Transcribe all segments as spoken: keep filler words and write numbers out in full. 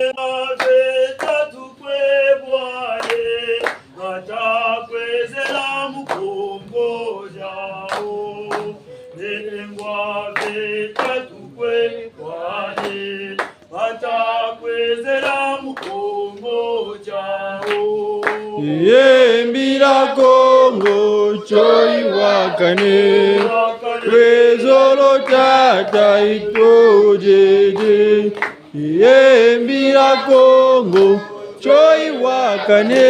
Veta tukwe bwale, bata kwezela mu Kongo diawu. Nene ngwa veta tukwe bwale, bata kwezela mu Kongo diawu. Ye mbila Kongo tio yiwakane, kwe zolo tata ito diedi. Ye mbila Kongo tio yiwakane,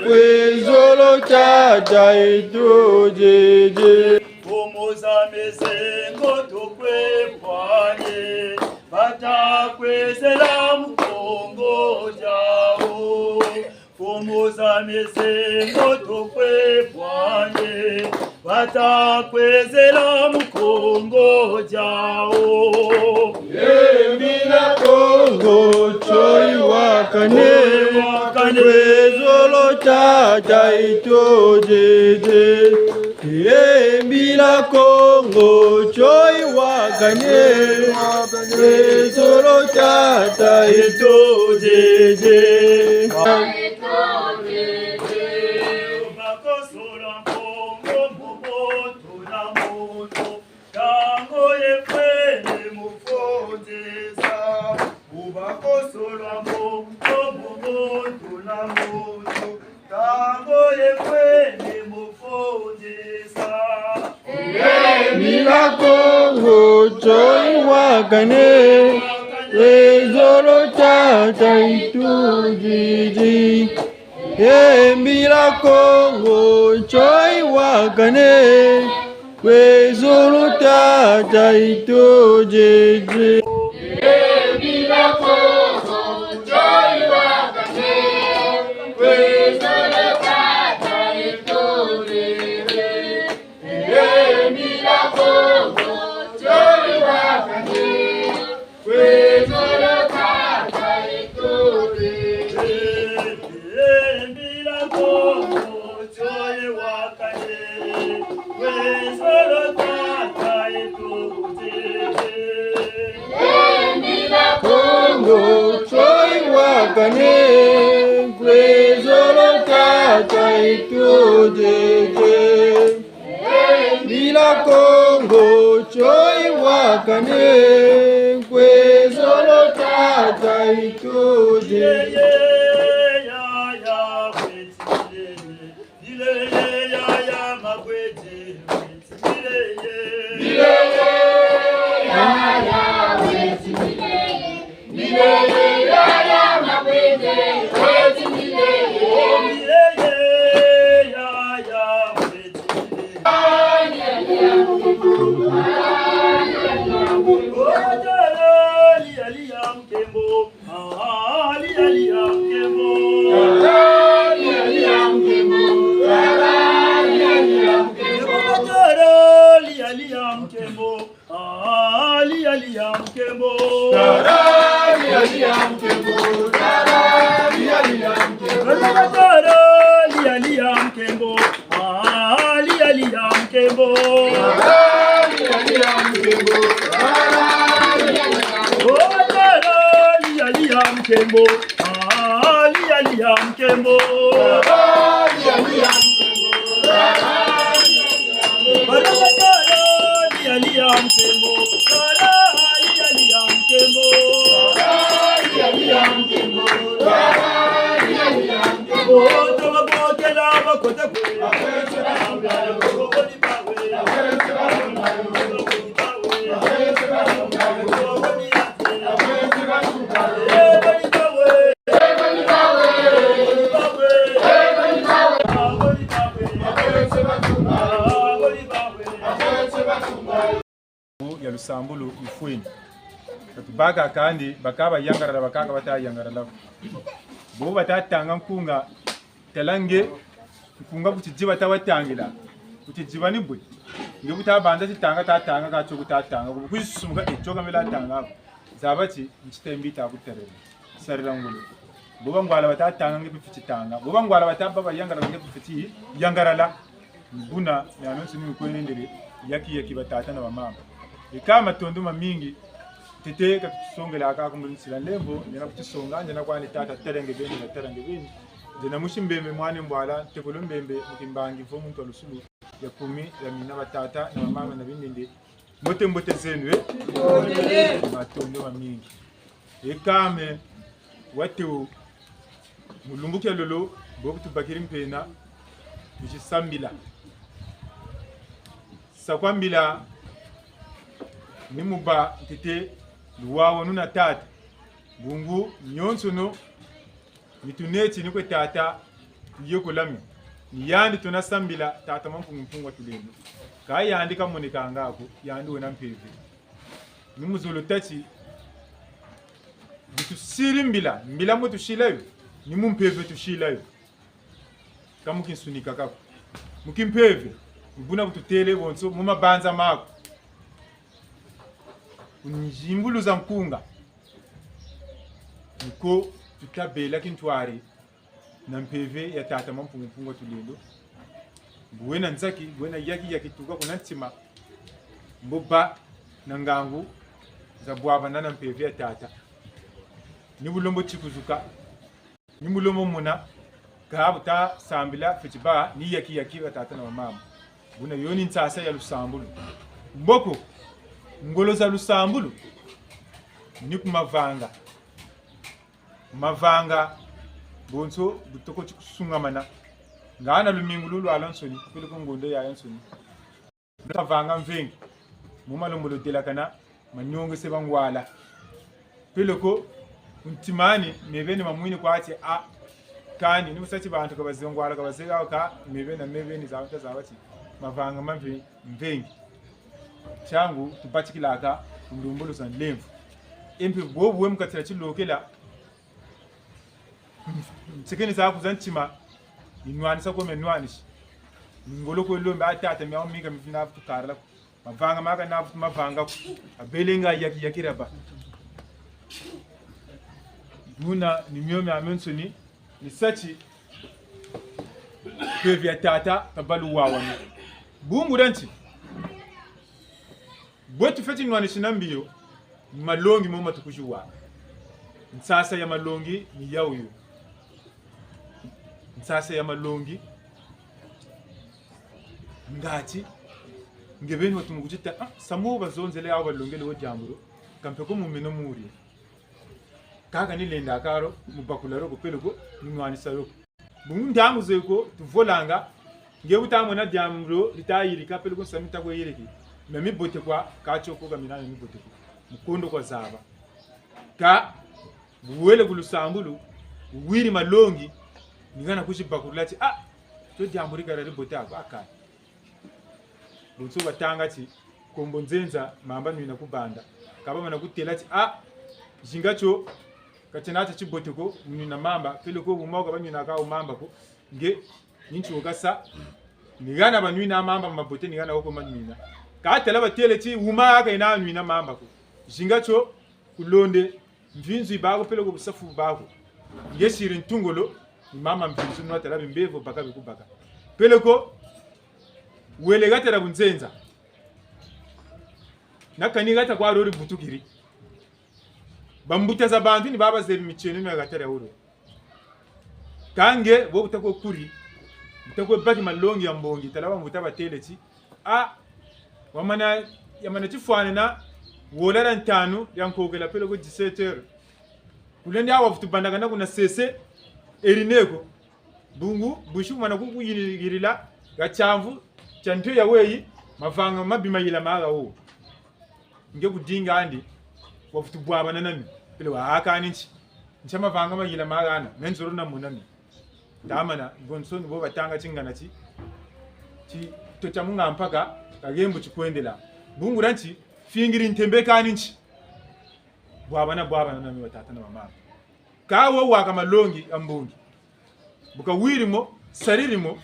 kwe zolo tata ito diedi. Komo za mesengo tukwe bwale, bata kwezela mu Kongo diawu. Komo za mesengo tukwe bwale, bata kwezela mu Kongo diawu. Ye mbila Kongo tio yiwakane, kwe zolo tata ito diedi. Ye mbila Kongo tio yiwakane, kwe zolo tata ito diedi. Bakosola Kongo mu buntu na muntu, ntangu yifweni mu fweti sa. Bakosola Kongo mu buntu na muntu, ntangu yifweni mu fweti sa. Ye mbila Kongo tio yiwakane, kwe zolo tata ito diedi. Ye mbila Kongo tio yiwakane, kwe zolo tata ito diedi. Ye mbila Kongo tio yiwakane, kwe zolo tata ito diedi. Ye mbila Kongo tio yiwakane, kwe zolo tata ito diedi. Ye mbila Kongo tio yiwakane, kwe zolo tata ito diedi. Ye mbila Kongo tio yiwakane, kwe zolo tata ito diedi. Mbila Kongo tio yiwakane, kwe zolo tata ito diedi. Ah, lia, lia, nkembo. Tara, lia, lia, nkembo. Tara, lia, lia, nkembo. Tara, lia, lia, nkembo. Ah, lia, lia, nkembo. Tara, lia, lia, nkembo. Tara, lia, lia, nkembo. Oh, tara, lia, lia, nkembo. Ah, lia, lia, nkembo. Tara, lia, lia, nkembo. Tara, lia, lia, nkembo. Baloba tara, lia, lia, nkembo. Tara, lia, lia, nkembo. Tara, lia, lia, nkembo. Tara, lia, lia, nkembo. Oh, tobabokela bakota kwe. Ya lusambulu lufweni. Batu bakaka kandi, bakaka bayangalala, bakaka bata yangalala. Bo bata tanga nkunga, tala nge, nkunga ku tidiba ta watangila. Ku tidiba ni bwe. Nge bu ta banza titanga, ta tanga, ka tio ku ta tanga. Ku kwisumuka, e tio ka mela tanga. Zaba ti, nti tembi ta kuterela. Sarila ngolo. Bo bangwala bata tanga nge mpe fweti tanga. Bo bangwala bata bâ bayangalala nge mpe fweti yangalala. Buna, ya nonso ni kwendele, yaki yaki batata na bamama. Eka matondo mamingi, Ntete ka tutusongela kaka mu nsila nlemvo, ndiena kutusonga, ndiena kwani tata, tala nge beni, na tala nge beni. Ndiena musi Mbembe, mwana Mbwala, ntekolo Mbembe, mu kimbangi, vo muntu wa lusulu ya kumi, ya mina batata, na bamama, na bindende. Mbote, mbote zeno, eh? Matondo mamingi. E kame, wateo, mu lumbu kia lolo, bo kutubakiri mpena, tusi sambila. Sa kwa mbila, ni mu bâ ntete, luwawanu na tata. Bungu, nionsono, ni tuneti ni kwe tata, yekola mi. Ni yandi tuna sambila, tata Mampungu Mpungu wa Tulendo. Ka yandi kamonekanga ko, yandi wena mpeve. Ni mu zolo tâ ti, bu tusiri mbila, mbila mu tusila yo, ni mu mpeve tusila yo. Ka mu kinsunika kaka ko. Mu kimpeve, ni buna bu tutêle bonso, mu mabanza maku. Nzimbulu za nkunga. Ni ko tuta bêla kintwari na mpeve ya tata Mampungu Mpungu wa Tulendo. Bu wena nzaki, bu wena yaki yaki tuka kuna ntima. Mbo bâ na ngangu za bwabana na mpeve ya tata. Ni bu lembo tikuzuka. Ni mu lembo mona, ka bu ta sambila fweti bâ ni yaki yaki ba tata na ba mama. Buna yo ni nsasa ya lusambulu. Mboko, ngolo za lusambulu, ni ku mavanga. Mavanga, bonso, bu toko ti kusungamana. Ngana lumingu lulwalansoni, peleko ngonda yayansoni. Mavanga mvengi. Mu malembolo delakana, maniongeseba ngwala. Peleko, ku ntima'andi, me beni mamwini kwa ti, ah, kani, ni bu sa ti bantu ka bazebi ngwala, ka bazebi awu ka, me beni, me beni, zaba ta zaba ti, mavanga mave-, mvengi. Tiangu, tubatikilaka, ku ndumbulu za nlemvo. E mpe bobu we mu kati dia tilokela, nsekeni zaku za ntima, ni nwanisa ko me nwanisi. Ni ngolo kwe lombe, a tata, miawu mi ka mi vina vutu karila ko. Mavanga ma ka na vutu mavanga ko. A bele nga yaki yaki raba. Buna ni mio miamionsoni, ni sa ti, mpeve ya tata, ka bâ luwawanu. Bungu dia nti. Bwe tufweti nwanisi na mbi yo, malongi mo ma tukuziwa. Nsasa ya malongi ni yawu yo. Nsasa ya malongi. Ngati, nge beni watumu kutita, ah, samu bazonzele awu balongele wo diambu dio, ka mpe ko mu meno muri. Kaka ni lenda karo, mu bakula dio ko peleko, mu nwanisa dio ko. Bungu ntangu zeko, tuvolanga, nge bu ta mona diambu dio, dita yirika peleko nsamu ta kwe yiriki. Na mibote kwa, ka tio ko ka mina na mibote kwa. Mu kondo kwa zaba. Ka, bu wele ku lusambulu, wiri malongi, ni hana kuzi bakulula ti, ah, tio diambu dikala dibote ako, aka. Bonso batanga ti, kombo nzenza, mamba nwina ku banda. Ka bamana kutêla ti, ah, zinga tio, ka tiena tia tibote ko, mu nwina mamba, peleko wuma wo ka banwinaka wo mamba ko, nge, ni nti wo kasa, ni hana banwina mamba mabote, ni hana wo ko manwina. Ka tala batêle ti, wuma wo ka yena nwina mamba ko. Zinga tio, kulonde, mvinzu yi bâ ko peleko busafu bâ ko. Nge siri ntungolo, ni mama mvinzu nwa tala bimbevo baka bikubaka. Peleko, wele hata dia bunzenza. Na kani hata kwa dio dibutukiri. Bambuta za bantu ni baba bazebi mitieno mia hata dia dio. Ka nge, bo bu ta kwe kuri, bu ta kwe baki malongi ya mbongi, tala bambuta batêle ti, ah, wamana, yamana tifwanana, wola dia ntanu, dia nkokela peleko dix-sept heures. Kulendi awa vutu bandakana kuna sese, eri neko. Bungu, bwisi kumana ku kuyirila, ha tiamvu, tia ntu ya weyi, mavanga mabi mayila ma ha wo. Nge kudinga andi, wavutu bwabana na mi. Peleko wa ha kani nti. Ntia mavanga mayila ma hana, me nzolo na mona mi. Tamana, bonso ni bo batanga tingana ti, ti, to tia munga mpaka, kahembo ti kwendela. Bungu dia nti, fingiri ntembe kani nti. Bwabana, bwabana na mi batata na bamama. Ka wo waka malongi ya mbongi. Bu kawiri mo, sariri mo,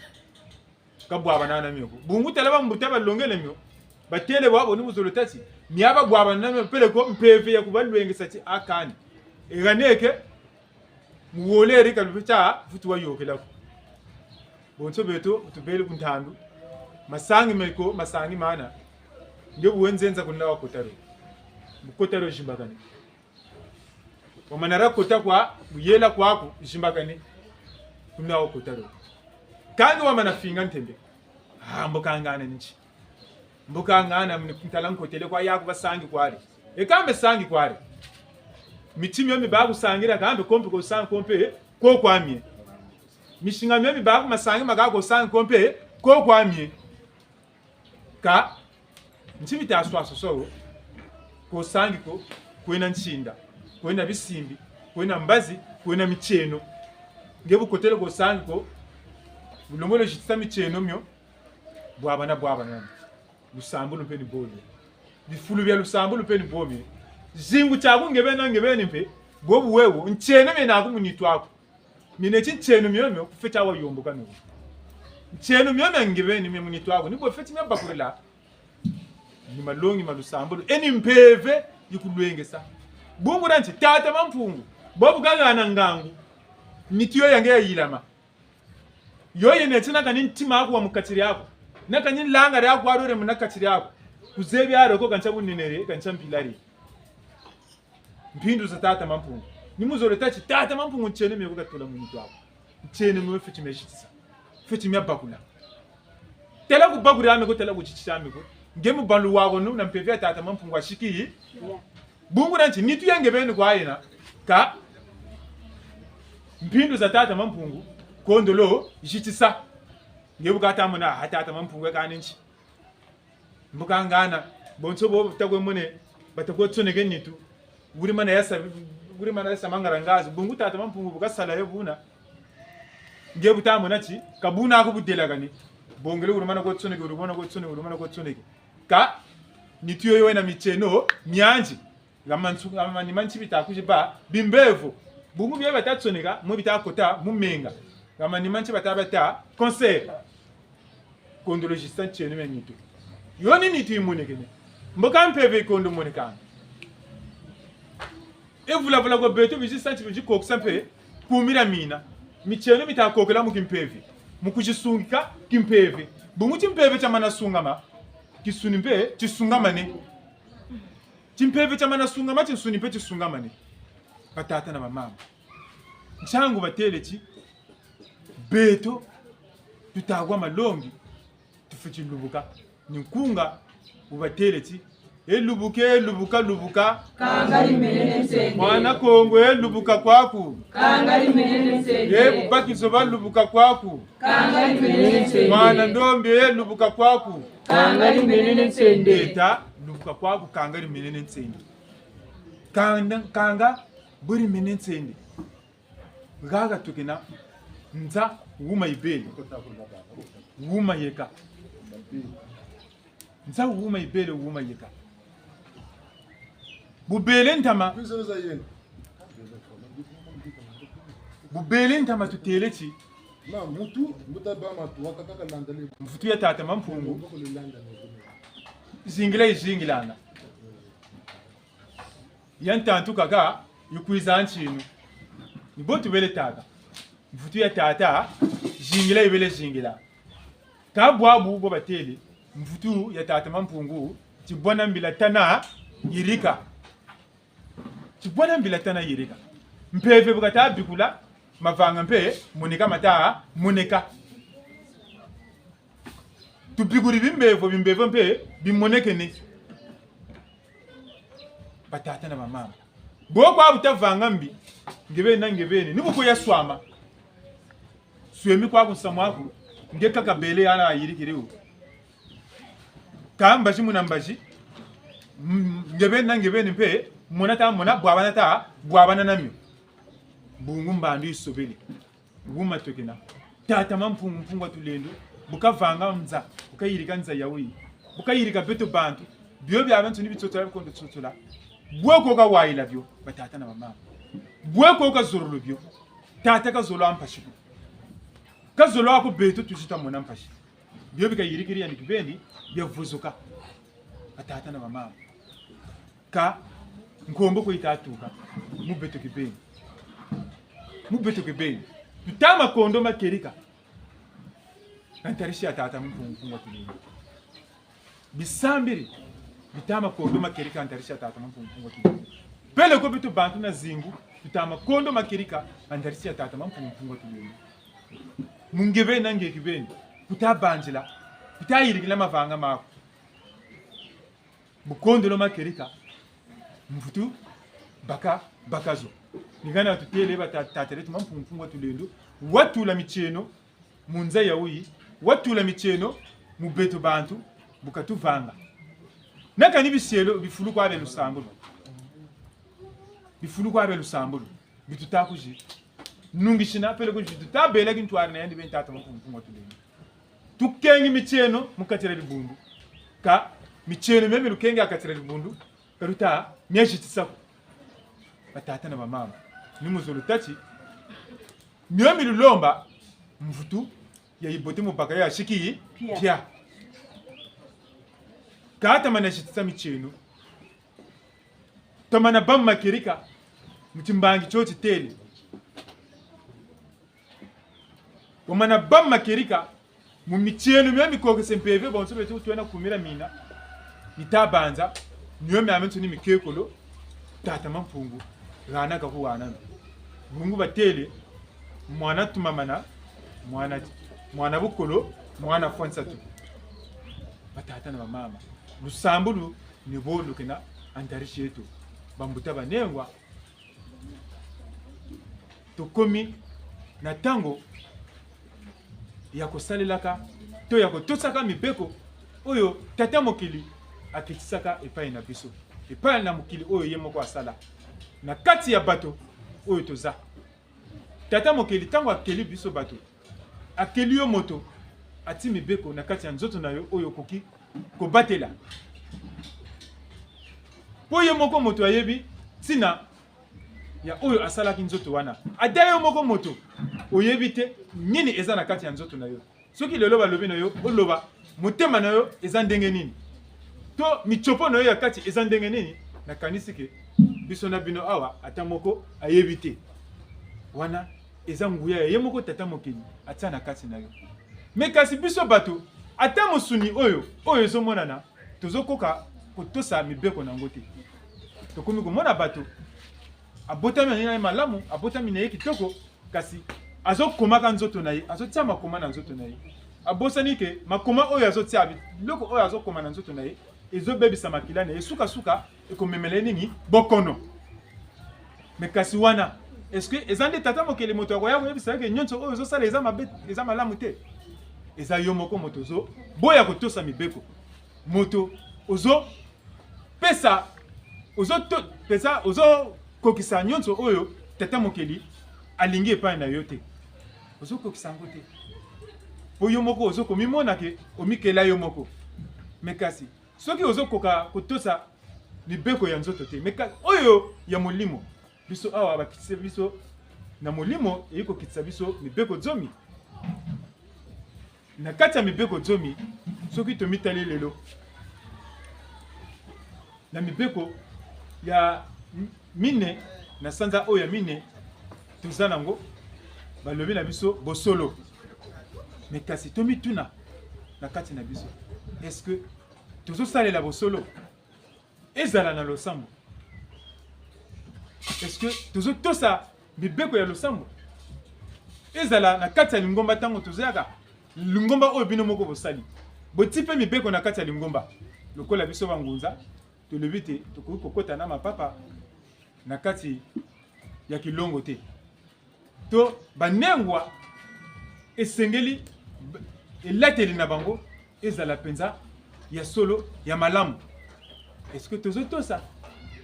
ka bwabana na mio ko. Bungu tala bambuta balongele mio. Batêle bwabo ni mu zolo tâ ti, mia babwabana na mio peleko mpeve ya kubalwengesa ti a kani. E hana ke, mu woleri ka lupita, vutu wayôkela ko. Bonso beto, tubele ku ntandu. Masangi meko, masangi mana. Nge bu we nzenza kuna wakota dio. Bu kota dio zimbakane. Wamana dia kota kwa, bu yela kwaku, zimbakane. Kuna wo kota dio. Kâ nge wamana finga ntembe. Ah, mbo kâ ngana ni nti. Mbo kâ ngana mni ntala nkotele kwa yaku ba sangi kwari. E kambe sangi kwari. Miti mio mi baku sangila kambe ko mpe ko sangi ko mpe ko kwa mie. Misinga mio mi baku masangi maka ko sangi ko mpe ko kwa mie. Kâ, nti mita swaswaswa wo, ko sangi ko, kwena nsinda, kwena bisimbi, kwena mbazi, kwena mitieno. Nge bu kotele ko sangi ko, bu lomolo zitisa mitieno mio, bwabana, bwabana. Lusambulu mpe ni bo mio. Bifulu bia lusambulu mpe ni bo mio. Zingu tiaku nge beni, nge beni mpe, bo bu wewo, ntieno mie naku mu nitu aku. Mie neti ntieno mio mio, ku fweti wa yomboka mio. Ntieno mio mia nge beni mia mu nitu aku, ni bo fweti mia bakulila. Ni malongi ma lusambulu, e ni mpeve yi kulwengesa. Bungu dia nti, tata Mampungu, bo bu kahana ngangu, nitu yo ya nge ya yilama. Yo yena ti na kani ntima aku wa mu kati diaku. Na kani langa diaku wa dore muna kati diaku. Kuzebi aro ko kantia bunene re, kantia mpila re. Mpindu za tata Mampungu. Ni muzolo tâ ti tata Mampungu ntieno mie ko katola mu nitu aku. Ntieno mie fweti mia zitisa. Fweti mia bakula. Tala ku bakula mie ko, tala ku zitisa mie ko. Nge mu balu wako nu na mpeve ya tata Mampungu wa siki. Bungu dia nti, nitu ya nge beni kwa yena. Kâ mpindu za tata Mampungu, kondolo zitisa. Nge bu kata mona, ah, tata Mampungu ya kani nti. Mbo kâ ngana, bonso bo bata kwe mone, bata kwe tsoneke nitu. Wuri mana yasa, wuri mana yasa mangara ngazi. Bungu tata Mampungu bu kasala yo buna. Nge bu ta mona ti, ka buna ko bu delakane. Bongele wuri mana kwe tsoneke, wuri mana kwe tsoneke, wuri mana kwe tsoneke. Kâ, nitu yo yo yena mitieno, mianzi. Ga mansu, ga manima nti bita kuziba, bimbevo. Bungu bio bata tsoneka, mu bita kota, mu menga. Ga manima nti bata bata, concert. Kondolo zitisa ntieno mia nitu. Yo ni nitu yimonekene. Mbo kâ mpeve yikondo monekana. E vula vula kwa beto bizitisa nti bizikokisa mpe, kumira mina. Mitieno mita kokela mu kimpeve. Mu kuzisungika kimpeve. Bungu timpeve tiamana sungama, tinsuni mpe tisungamane. Timpeve tiamana sungama, tinsuni mpe tisungamane. Batata na bamama. Ntiangu batêle ti, beto, tuta wa malongi, tufweti lubuka. Ni nkunga, wu batêle ti, e lubuka, e lubuka, lubuka. Kanga dimenene nsende. Mwana Kongo, e lubuka kwaku. Kanga dimenene nsende. E bakizo ba lubuka kwaku. Kanga dimenene nsende. Mwana Ndombe, e lubuka kwaku. Kanga dimenene nsende. Eta, lubuka kwaku, kanga dimenene nsende. Kanga, kanga, bo dimenene nsende. Haha tukena, nza wuma yibele. Wuma yeka. Nza wuma yibele, wuma yeka. Bu bele ntama. Bu bele ntama tutêle ti. Mvutu ya tata Mampungu. Zingila yizingilana. Ya ntantu kaka, yikwiza ntinu. Ni bo tubele tâka. Mvutu ya tata, zingila yibele zingila. Kâ bwabu bo batêle, mvutu ya tata Mampungu, tibwana mbila tana yirika. Tibwana mbila tana yirika. Mpeve bu kata bikula, mavanga mpe, moneka mata, moneka. Tubikuri bimbevo, bimbevo mpe bimonekene. Batata na bamama. Bo kwa bu tavanga mbi, nge beni na nge beni, ni bu kwe ya swama. Swemi kwaku nsamu aku, nge kaka bele yana yirikiri wo. Kâ mbazi muna mbazi, mm, nge beni na nge beni mpe, mona ta mona, bwabana ta bwabana na mio. Bungu mbandu yisobele. Wuma tukena. Tata Mampungu, Mpungu wa Tulendo, bu kavanga nza, bu kayirika nza yayi, bu kayirika beto bantu, bio biabiansoni bitsotola, bikondo tsotola. Bwe ko kawayila bio, batata na bamama. Bwe ko kazololo bio. Tata kazolo mpasi ko. Kazolo ko beto tuzi twamona mpasi. Bio bi kayirikiri yandi kibeni, biavuzuka. Batata na bamama. Kâ nkombo ko yita tuka, mu beto kibeni. Mu beto kibeni. Tuta makondo ma kerika. Na ntarisi ya tata Mpungu, Mpungu wa Tulendo. Bisambiri. Bita ma kondo ma kedika ha ntarisi ya Tata Mampungu Mpungu Tulendo. Peleko beto bantu na zingu, tuta ma kondo ma kedika ha ntarisi ya Tata Mampungu Mpungu Tulendo. Mu nge beni na nge kibeni, kuta banzila, kuta yirikila mavanga maku. Bu kondolo ma kedika, mvutu baka, baka zo. Ni hana tutêle ba ta-, tata dieto Mampungu Mpungu Tulendo, watula mitieno mu nza ya wuyi, watula mitieno mu beto bantu, bu katuvanga. Na kani bisielo, bifulu kwa bia lusambulu. Bifulu kwa bia lusambulu. Bi tuta kuzi nungisina, peleko zi tuta bêla kintwari na yandi beni tata Mampungu Mpungu Tulendo. Tukengi mitieno mu kati dia dibundu. Kâ mitieno mio mi lukenge ha kati dia dibundu, ka luta mia zitisa ko. Batata na bamama, ni mu zolo tâ ti, mio mi lulomba, mvutu ya yibote mu baka ya siki yi, pia. Pia. Kâ tamana zitisa mitieno. Tamana bâ mu ma kedika, mu timbangi tio titêle. Wamana bâ mu ma kedika, mu mitieno mio mi kokese mpeve, bonso beto twena kumira mina, mita banza, mio miamiansoni mikekolo, tata Mampungu, hana kakuhana. Bungu batêle, mwana tumamana, mwana, mwana bukolo, mwana fwa nsatu. Batata na bamama, lusambulu ni bo lukena ha ntarisi yeto. Bambuta banengwa, tukomi na ntango ya kusalelaka to ya kutosaka mibeko oyo tata mokili akitisaka epai na biso, epai na mokili oyo ye moko asala, na kati ya bato oyo toza. Tata mokeli, ntango akeli biso bato, akeli yo moto, atie mibeko na kati ya nzoto na yo oyo okoki kobatela. Mpo ye moko moto ayebi ntina ya oyo asalaki nzoto wana. Ata yo moko moto, oyebi te nini eza na kati ya nzoto na yo. Soki lelo balobi na yo, oloba, motema na yo eza ndenge nini? To mitsopo na yo ya kati eza ndenge nini? Nakanisi ke biso na bino awa, ata moko ayebi te. Wana eza nguya ya ye moko tata mokeli atia na kati na yo. Mais kasi biso bato, ata mosuni oyo, oyo ezomonana, tozokoka kotosa mibeko na yango te. Tokomi komona bato, abotami na ye malamu, abotami na ye kitoko, kasi azokomaka nzoto na ye, azotia makoma na nzoto na ye. Abosani ke makoma oyo azotia, biloko oyo azokoma na nzoto na ye, ezobebisa makila na ye. Suka-suka, ekomemela ye nini? Bokono. Mais kasi wana, est-ce que eza nde tata mokeli moto akoya koyebisa yo ke nyonso oyo ozosala eza mabe, eza malamu te? Eza yo moko moto ozoboya kotosa mibeko. Moto ozo pesa, ozo to-, pesa, ozo kokisa nyonso oyo tata mokeli alingi epai na yo te. Ozo kokisa yango te. Mpo yo moko ozo komimona ke omikela yo moko. Mais kasi, soki ozo koka kotosa mibeko ya nzoto te, mais ka-, oyo ya molimo, biso awa bakitisa biso na molimo, eyi kokitisa biso mibeko zomi. Na kati ya mibeko zomi, soki tomitali lelo, na mibeko ya m-, mine, na sanza oyo ya mine, toza nango, balobi na biso bosolo. Mais kasi tomituna na kati na biso, est-ce que tozosalela bosolo? Ezala na losambo. Est-ce que tozotosa mibeko ya losambo? Ezala na kati ya lingomba, ntango tozoyaka lingomba oyo bino moko bosali, botie mpe mibeko na kati ya lingomba. Lokola biso bangunza, tolobi te tokoki kokota na mapapa na kati ya kilongo te. To banengwa, esengeli b-, elateli na bango ezala mpenza ya solo, ya malamu. Est-ce que tozotosa,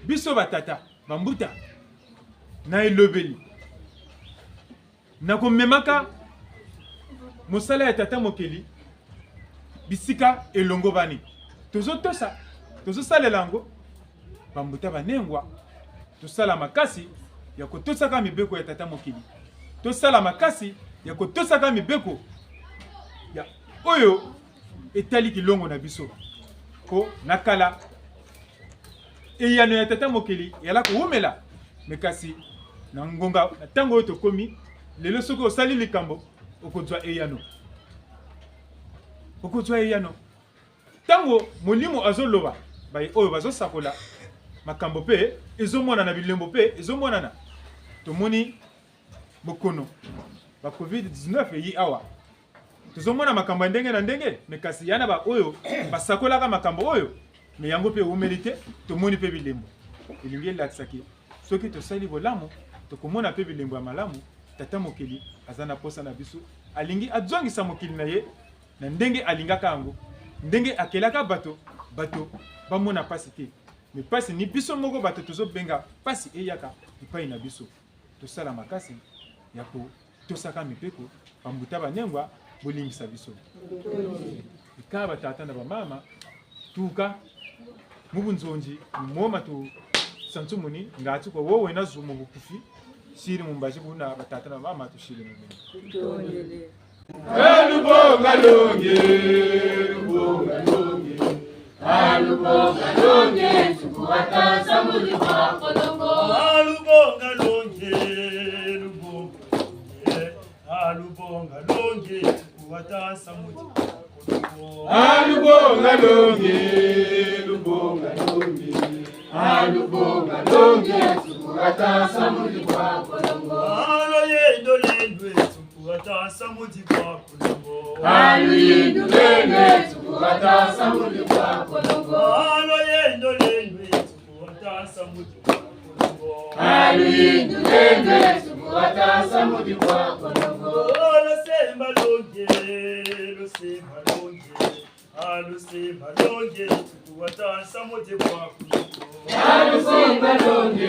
biso batata, bambuta, na elobeli, na komemaka mosala ya tata mokeli bisika elongobani? Tozotosa, tozosalela yango? Bambuta banengwa, tosala makasi ya kotosaka mibeko ya tata mokeli. Tosala makasi ya kotosaka mibeko ya oyo etali kilongo na biso. Mpo na kala, eyano ya tata mokeli eyala kowumela, mais kasi na ngonga, na ntango oyo tokomi lelo, soki osali likambo, okozwa eyano. Okozwa eyano. Ntango Molimo azoloba, baye oyo bazosakola, makambo mpe ezomonana, bilembo mpe ezomonana. Tomoni bokono, ba covid dix-neuf eyi awa. Tozomona makambo ya ndenge na ndenge, mais kasi ya na baoyo basakolaka makambo oyo, mais yango mpe eumeli te, tomoni mpe bilembo. Elingi elakisa ke soki tosali bolamu, tokomona mpe bilembo ya malamu. Tata mokili aza na posa na biso, alingi azongisa mokili na ye na ndenge alingaka yango, ndenge akelaka bato, bato bamona mpasi te. Mais mpasi ni biso moko bato tozobenga mpasi eyaka epai na biso. Tosala makasi ya kotosaka mibeko, bambuta banengwa, bolimbisa biso. Eka batata na bamama, tuka mu bunzonzi, mu moma tusansumuni, ngatu kwa wowe na zumu bukufi, siri mu mbazi buna batata na bamama tusiri mu bini. Lubonga longi, lubonga longi. Ah, lubonga longi, tukuwata samudi kwa kolongo. Ah, lubonga longi, lubonga longi. Ah, lubonga longi, tukuwata samudi kwa kolongo. Ah, lubonga longi, lubonga longi. Ah, lubonga longi, tukuwata samudi kwa kolongo. Ah, luyendo lwendwe, tukuwata samudi kwa kolongo. Ah, luyendo lwendwe, tukuwata samudi kwa kolongo. Ah, luyendo lwendwe, tukuwata samudi kwa kolongo. Ah, luyendo lwendwe, tukuwata samudi kwa kolongo. Ah, lusemba longi, lusemba longi. Ah, lusemba longi, tukuwata samudi kwa kolongo. Ah, lusemba longi,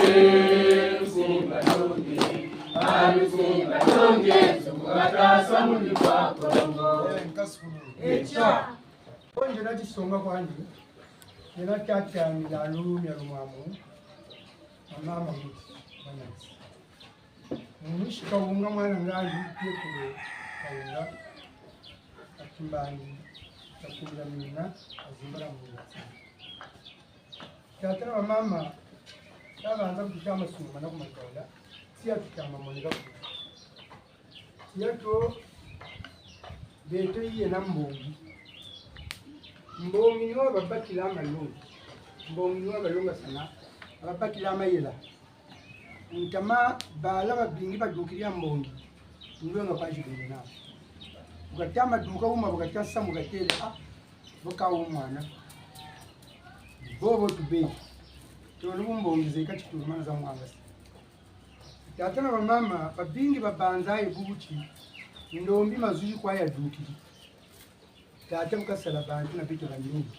lusemba longi. Ah, lusemba longi, tukuwata samudi kwa kolongo. Eh, nkasukulu. Echa. Konje na tisonga kwandi. Yena tata milalu mia lumwamu. Mama muti. Manati. Mwishi Kawunga mwana ngandi Pietro Kawunga. Akimbani, kakubila mina, azimbala muna. Tata na mama, tabanza kututama sungama na ku matola, tiya tutama moneka ku. Tiya to, beto yiye na mbongi. Mbongi ni wa babakila malongi. Mbongi ni wa balongasana, babakila mayela. Ntama bala babingi badukiri ha mbongi, ndwenga kwa zibele na. Bu kata maduka wuma, bu kata samu katêle, ah, bu ka wu mwana. Bobo tubê. Tolo bu mbongi zeka titulumana za mwangasi. Tata na bamama, babingi babanza ye bubu ti, ndombi mazuzi kwa yadukiri. Tata bu kasala bantu na beto bandombi.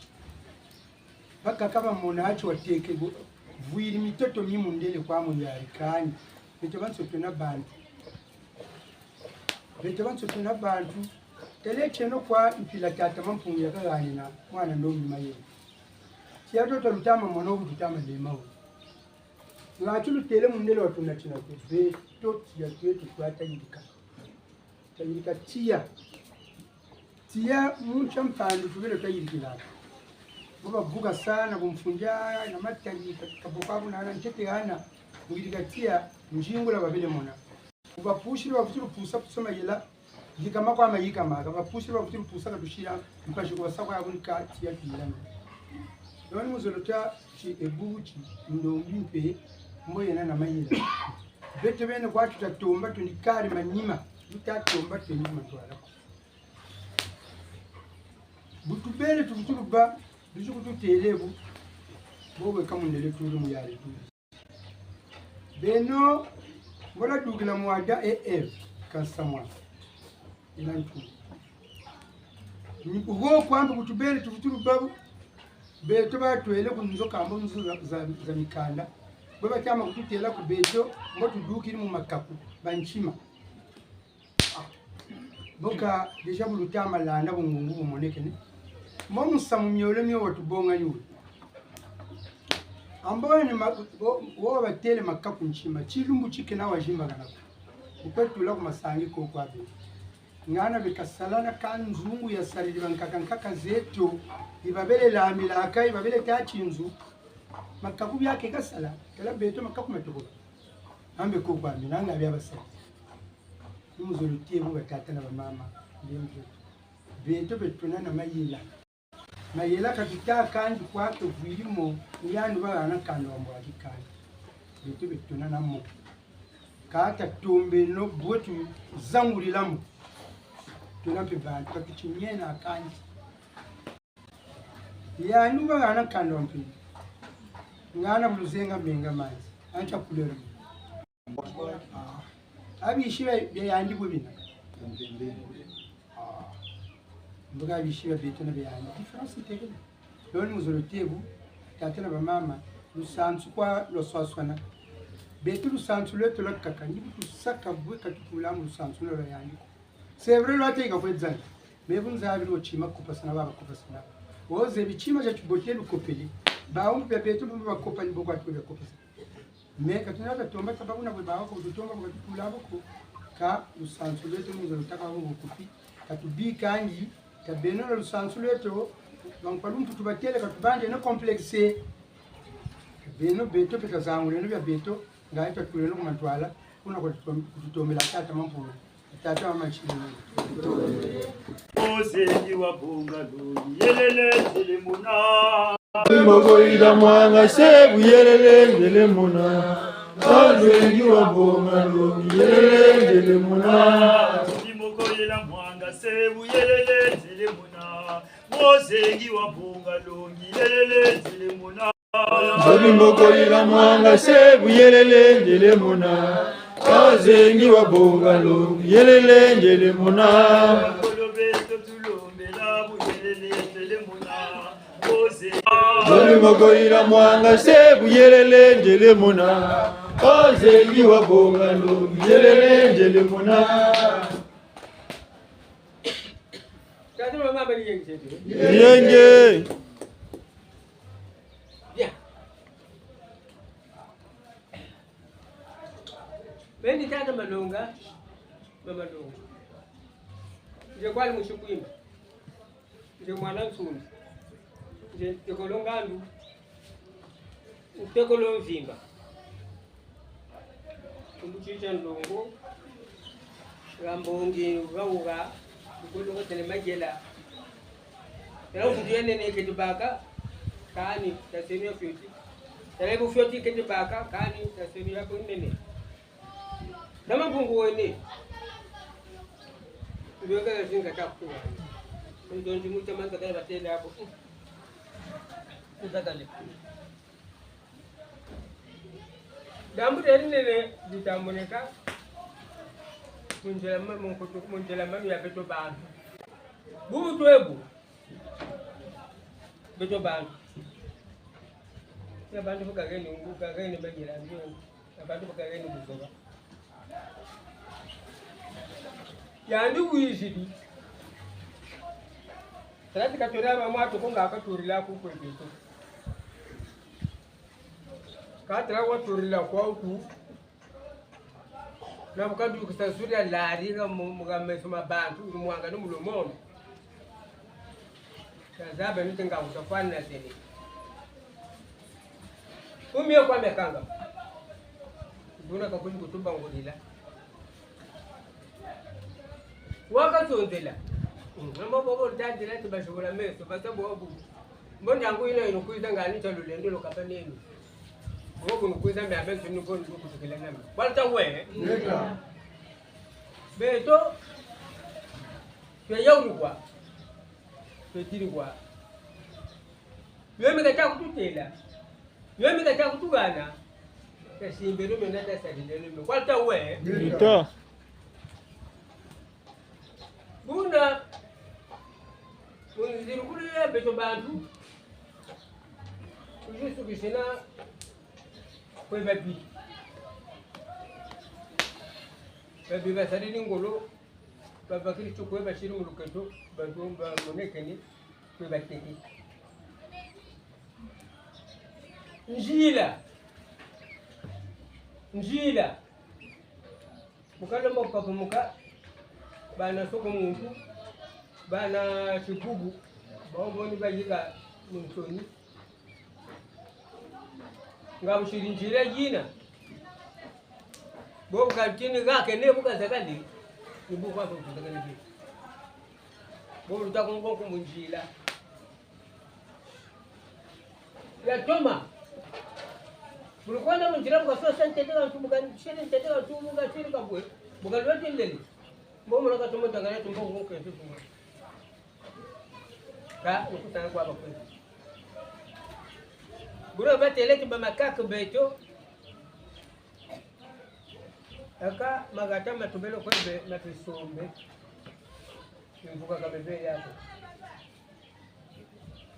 Bakaka bamona ti wateke bu-, vwiri mitoto mi mundele kwa muyari kani. Beto bansoni twena bantu. Beto bansoni twena bantu. Tala tieno kwa mpila tata Mampungu yakahanina mwana ndombi mayela. Tiya to twalutama mona wo, tutama lema wo. Ngatu lutêle mundele wa tuna tina kwe beto tiya tweto twatayirika. Tayirika tiya. Tiya mu ntia mpandu tubele tayirikilaka. Bo bavuka sana, bu mfundia, na matari, ka-, kaboka bu nana, ntete hana, mu yirika tiya, nzingula babele mona. Bu bapusiri bavutulu pusa pusa mayela, yikama kwa mayikama, ka bapusiri bavutulu pusa katusila, mpasi ku basa kwa yabunika tiya tuyilana. Yoni muzolo tia ti ebu ti ndombi mpe, mbo yena na mayela. Beto bene kwa tuta tomba tuni kari manima, tuta tomba tuni ku matwala ko. Bu tubele tuvutulu bâ, bizi ku tutêle bu, bobo ka mundele tuli muyari tuli. Beno, mbo ladukila mu Adam et Ève, ka nsamu. Ina ntu. Ni kuho kwambi bu tubele tuvutulu bâ bu, beto batwele ku nzo kamba nzo za, za, za mikanda. Bwe batiama kututêla ku beto, mbo tudukiri mu makaku, bantima. Ah. Boka, déjà bu lutama landa bungungu bumonekene. Mbo musamu miole mio watubonga yule. Ambo ene ma-, wo, wo batêle makaku ntima, tilumbu tikena wazimbakana ko. Bukwe tula ku masangi ko kwa be. Ngana beka sala na ka nzungu yasariri bankaka nkaka zeto, yi babele lambilaka, yi babele tâ ti nzu. Makaku bia keka sala, tala beto makaku matuku. Ambe ko kwa mina nga bia basala. Ni muzolo tie bu batata na bamama, ndemzo. Beto beto twena na mayela. Mayela ka tuta kandi kwa tuvwiri mo, ni yandi bahana kanda wa mbwaki kandi. Beto beto na na mo. Ka tatombeno bwe tuzangulila mo. Twena mpe bantu, ka tuti miena kandi. Yandi bahana kanda wa mpila. Ngana bu luzenga menga manzi. Antia couleur. Ah. Abisi bia, bia yandi bwe bina. Ah. Mbuka abisi bia beto na bia yandi. Différence itekele. Loni muzolo tebu, tata na bamama, lusansu kwa lwaswaswana. Beto lusansu lweto lwakaka, ni bu tusaka bwe ka tukula mu lusansu lwa yandi ko. C'est vrai, lwateka kwe zali. Mais bu nzebi lwo tima kupasana, baba kupasana. Wo zebi tima tia tibote lukopele. Bawu mpe bia beto bu bakopa ni bo kwa twe bia kopasana. Mais ka tuna tatomba taba kuna bwe bawu ko, tutomba ko, ka tukula bo ko. Ka lusansu lweto mu nzolo taka bo kupi. Ka tubikangi, ka beno na lusansu lweto, bankwa lumputu batele, ka tubandeno complexe. Ka beno beto mpe tazanguleno bia beto, nga yeto tuleno ku mantwala, kuna kwa tutom-, kututombela tata Mampungu. Tata wa machini. Ozengi wa bonga longi, yelele nzele mona. Moko ila mwanga se bu yelele nzele mona. Ozengi wa bonga longi, yelele nzele mona. Moko ila mwanga se bu yelele nzele mona. Ozengi wa bonga longi, yelele nzele mona. Nzobi moko ila mwanga se bu yelele nzele mona. Ozengi wa bonga longi, yelele nzele mona. Kolo beto tulombela bu yelele nzele mona. Oze- Nzobi moko ila mwanga se bu yelele nzele mona. Ozengi wa bonga longi, yelele nzele mona. Tata mama bali yenge. Yenge. Bien. Beni tata Malonga, mama Malonga. Nze kwali musi Kwimba. Nze mwana Nsundi. Nze ntekolo Ngandu. Ntekolo Mvimba. Kumbu titi tia nlongo, ha mbongi, ha wuha, kukulunga tene mayela. Tala mputu ya nene keti baka, kani, taseni ya fioti. Tala bu fioti keti baka, kani, taseni ya bunene. Na Mampungu wene. Ndoka ya zinga takuwa. Ndondi muta manza kaya batele hapo. Nzakale. Diambu dia dinene ditamoneka mu nzila ma-, mu nkutu, mu nzila mami ya beto bantu. Bubu twebu. Beto bantu. Ya bantu bu kaheni ngu, kaheni mayela ngu. Ya bantu bu kaheni buzoba. Yandi wizidi. Tala ti katwela ba mwatu ko nga katulila ku kwe beto. Ka tala watulila kwa uku. Na bu kadukisa zuri ya lari ha mu, mu ha meso ma bantu, ni mwanga ni mu lo mono. Tazaba ni ti nga wuta fwana zeni. Umie kwa mekanga. Buna kakuli kutuba ngulila. Wakasonzela. Mm, mama bobo ntadila ti basibula meso, basa bobu. Mbo ntangu yina yinu kwiza ngani tia lulendo lukapa nenu. Bobu nukwiza mbe abe nsoni ko ndukutukila nami. Walta we. Ngeta. Beto. Twe yaulu kwa. Twe tiri kwa. Yo mika tia kututela. Yo mika tia kutuhana. Tasimbeno mena tasalileno me. Walta we. Ngeta. Buna, mu nzilukulu ya beto bantu, kuzisukisina kwe babi. Babi basalili ngolo, babakiri tio kwe basiri mu luketo, bantu bamonekene, kwe bateke. Nzila. Nzila. Mu kalomba ku kapumuka, bana soko muntu, bana tibubu, bawu boni bayika mu nsoni. Nga busiri nzila yina. Bo bu katini ha kene bu kazakali, ni bu kwa so kuzakali bi. Bo luta ku ngongo mu nzila. Ya toma. Bu lukwenda mu nzila bu kasosa ntete ka ntu, bu kasiri ntete ka ntu, bu kasiri kabwe. Bu kalweti nlele. Mbo mona ka toma tangana tumbo ku kento tuma. Ka, ni kutanga kwa bakwe. Buna batêle ti ba makaka beto. Aka mahata ma tubele kwe be ma tisombe. Mvuka ka mibele yako.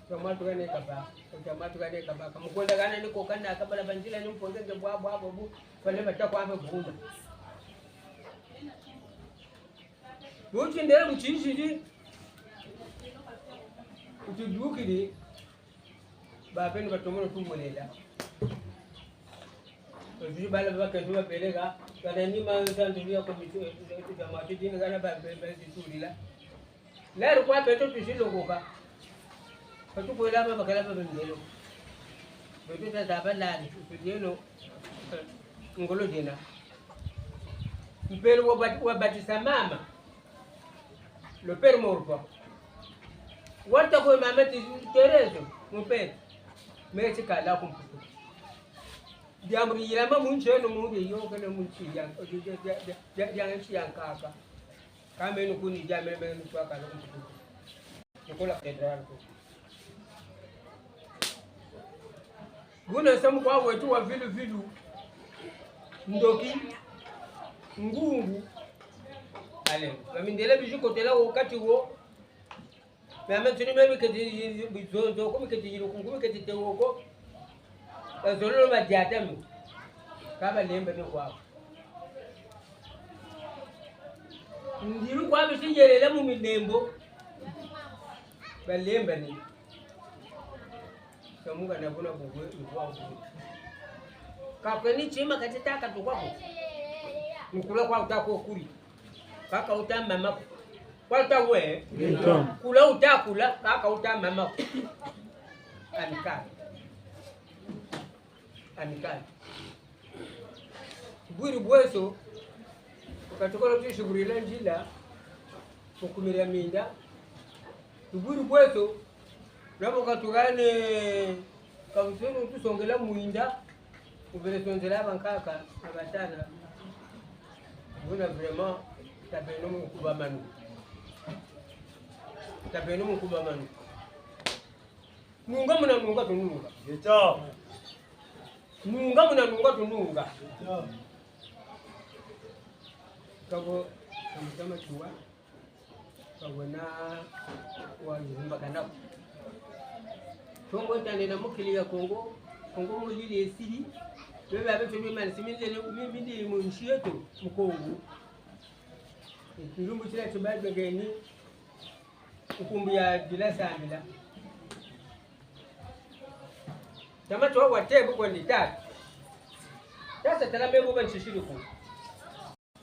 Tia matu kane kaba, tia matu kane kaba. Ka mukwenda kana ni ko kana kabala banzila ni mponge nge bwa bwa bwa bu. Fale bata kwa be buna. Buti ndele butizidi. Butidukidi. Ba beni batomono tumonela. Butidi bala ba bakento babeleka. Kana ni ma santu ya komite, ya matu dini kana ba, ba, ba, tulila. Lelo kwa beto tusilongoka. Ka tukwela ba bakala ba bendelo. Beto tata balali, tusilelo, eh, ngolo dina. Mpelo wa bat-, wa batisa mama. Le père Morvan. Wata kwe mama ti Thérèse, mon père. Mère ti kala kumputu. Diambu di yilama mu nsi eno mu di yokele mu nsi ya, ya, ya nsi ya nkaka. Ka meno kuni dia meno meno twa kala kumputu. Nikola cathédrale ko. Buna nsamu kwa weto wa vilu vilu. Ndoki. Ngungu. Allez, ba mindele bizi kotela wo kati wo. Mama tuni meme keti bizonzo, kumi keti yilukungu, kumi keti tewoko. Bazololo badiata mu. Ka balembane kwawu. Ndilu kwa bisi yelela mu milembo. Balembane. Samunga na buna bugwe, ni kwa bugwe. Ka kwe ni tima kati taka tukwa ko. Nkula kwa uta ko kuri. Kaka uta mama ko. Kwa uta we. Ntom. Kula uta kula, kaka uta mama ko. Amicale. Amicale. Bwiri bweso, katukolo tusiburila nzila, mu kumira minda. Bwiri bweso, nabo katukane, kabusenu tusongela mwinda, ubele sonzela bankaka, na batana. Buna vraiment, tabeno mu kubamanu. Tabeno mu kubamanu. Nunga muna nunga tununga. Ngeta. Nunga muna nunga tununga. Ngeta. Kabo, kamutama tuwa. Kabo na wa yumba kanako. Tongo ntane na mokili ya Kongo. Kongo molili esili. Bebe abe tumi mani siminde ne mindi mu nsi yeto mu Kongo. Nzumbu tila tibagegeni. Nkumbu ya dila sambila. Tama twa wa tebu kwa ndi tatu. Tasa tala mebo ba nsisiri ku.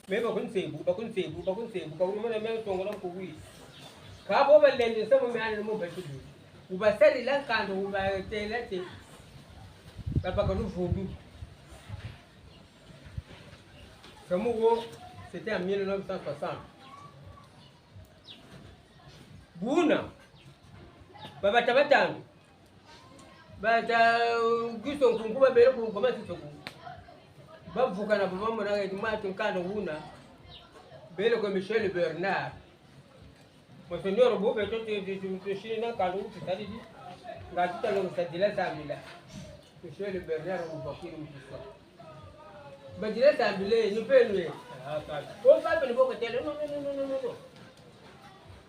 Mebo ku nsebu, ba ku nsebu, ba ku nsebu, ka urumana mebo tongola nkuwi. Kabo balendi nsamu miani mu batudu. Ubasarila nkando, ubatela te. Babaka luvundu. Nsamu wo, c'était en mille neuf cent soixante. Buna, babata batanu. Bata, uh, Giso Nkunku babele ku, ku Masisi ku. Bavukana, bamona ngeti matu nkanda wuna. Bele ku Michel Bernard. Monseigneur, bo beto tu, tu, tu, tu, sina nkanda wu tusalidi. Nga tutalongesa dila sambila. Michel Bernard, wubakiri mu tusa. Badila sambila, ni penu ye. Ah, kaka. O papa ni bo katêle, non, non, non.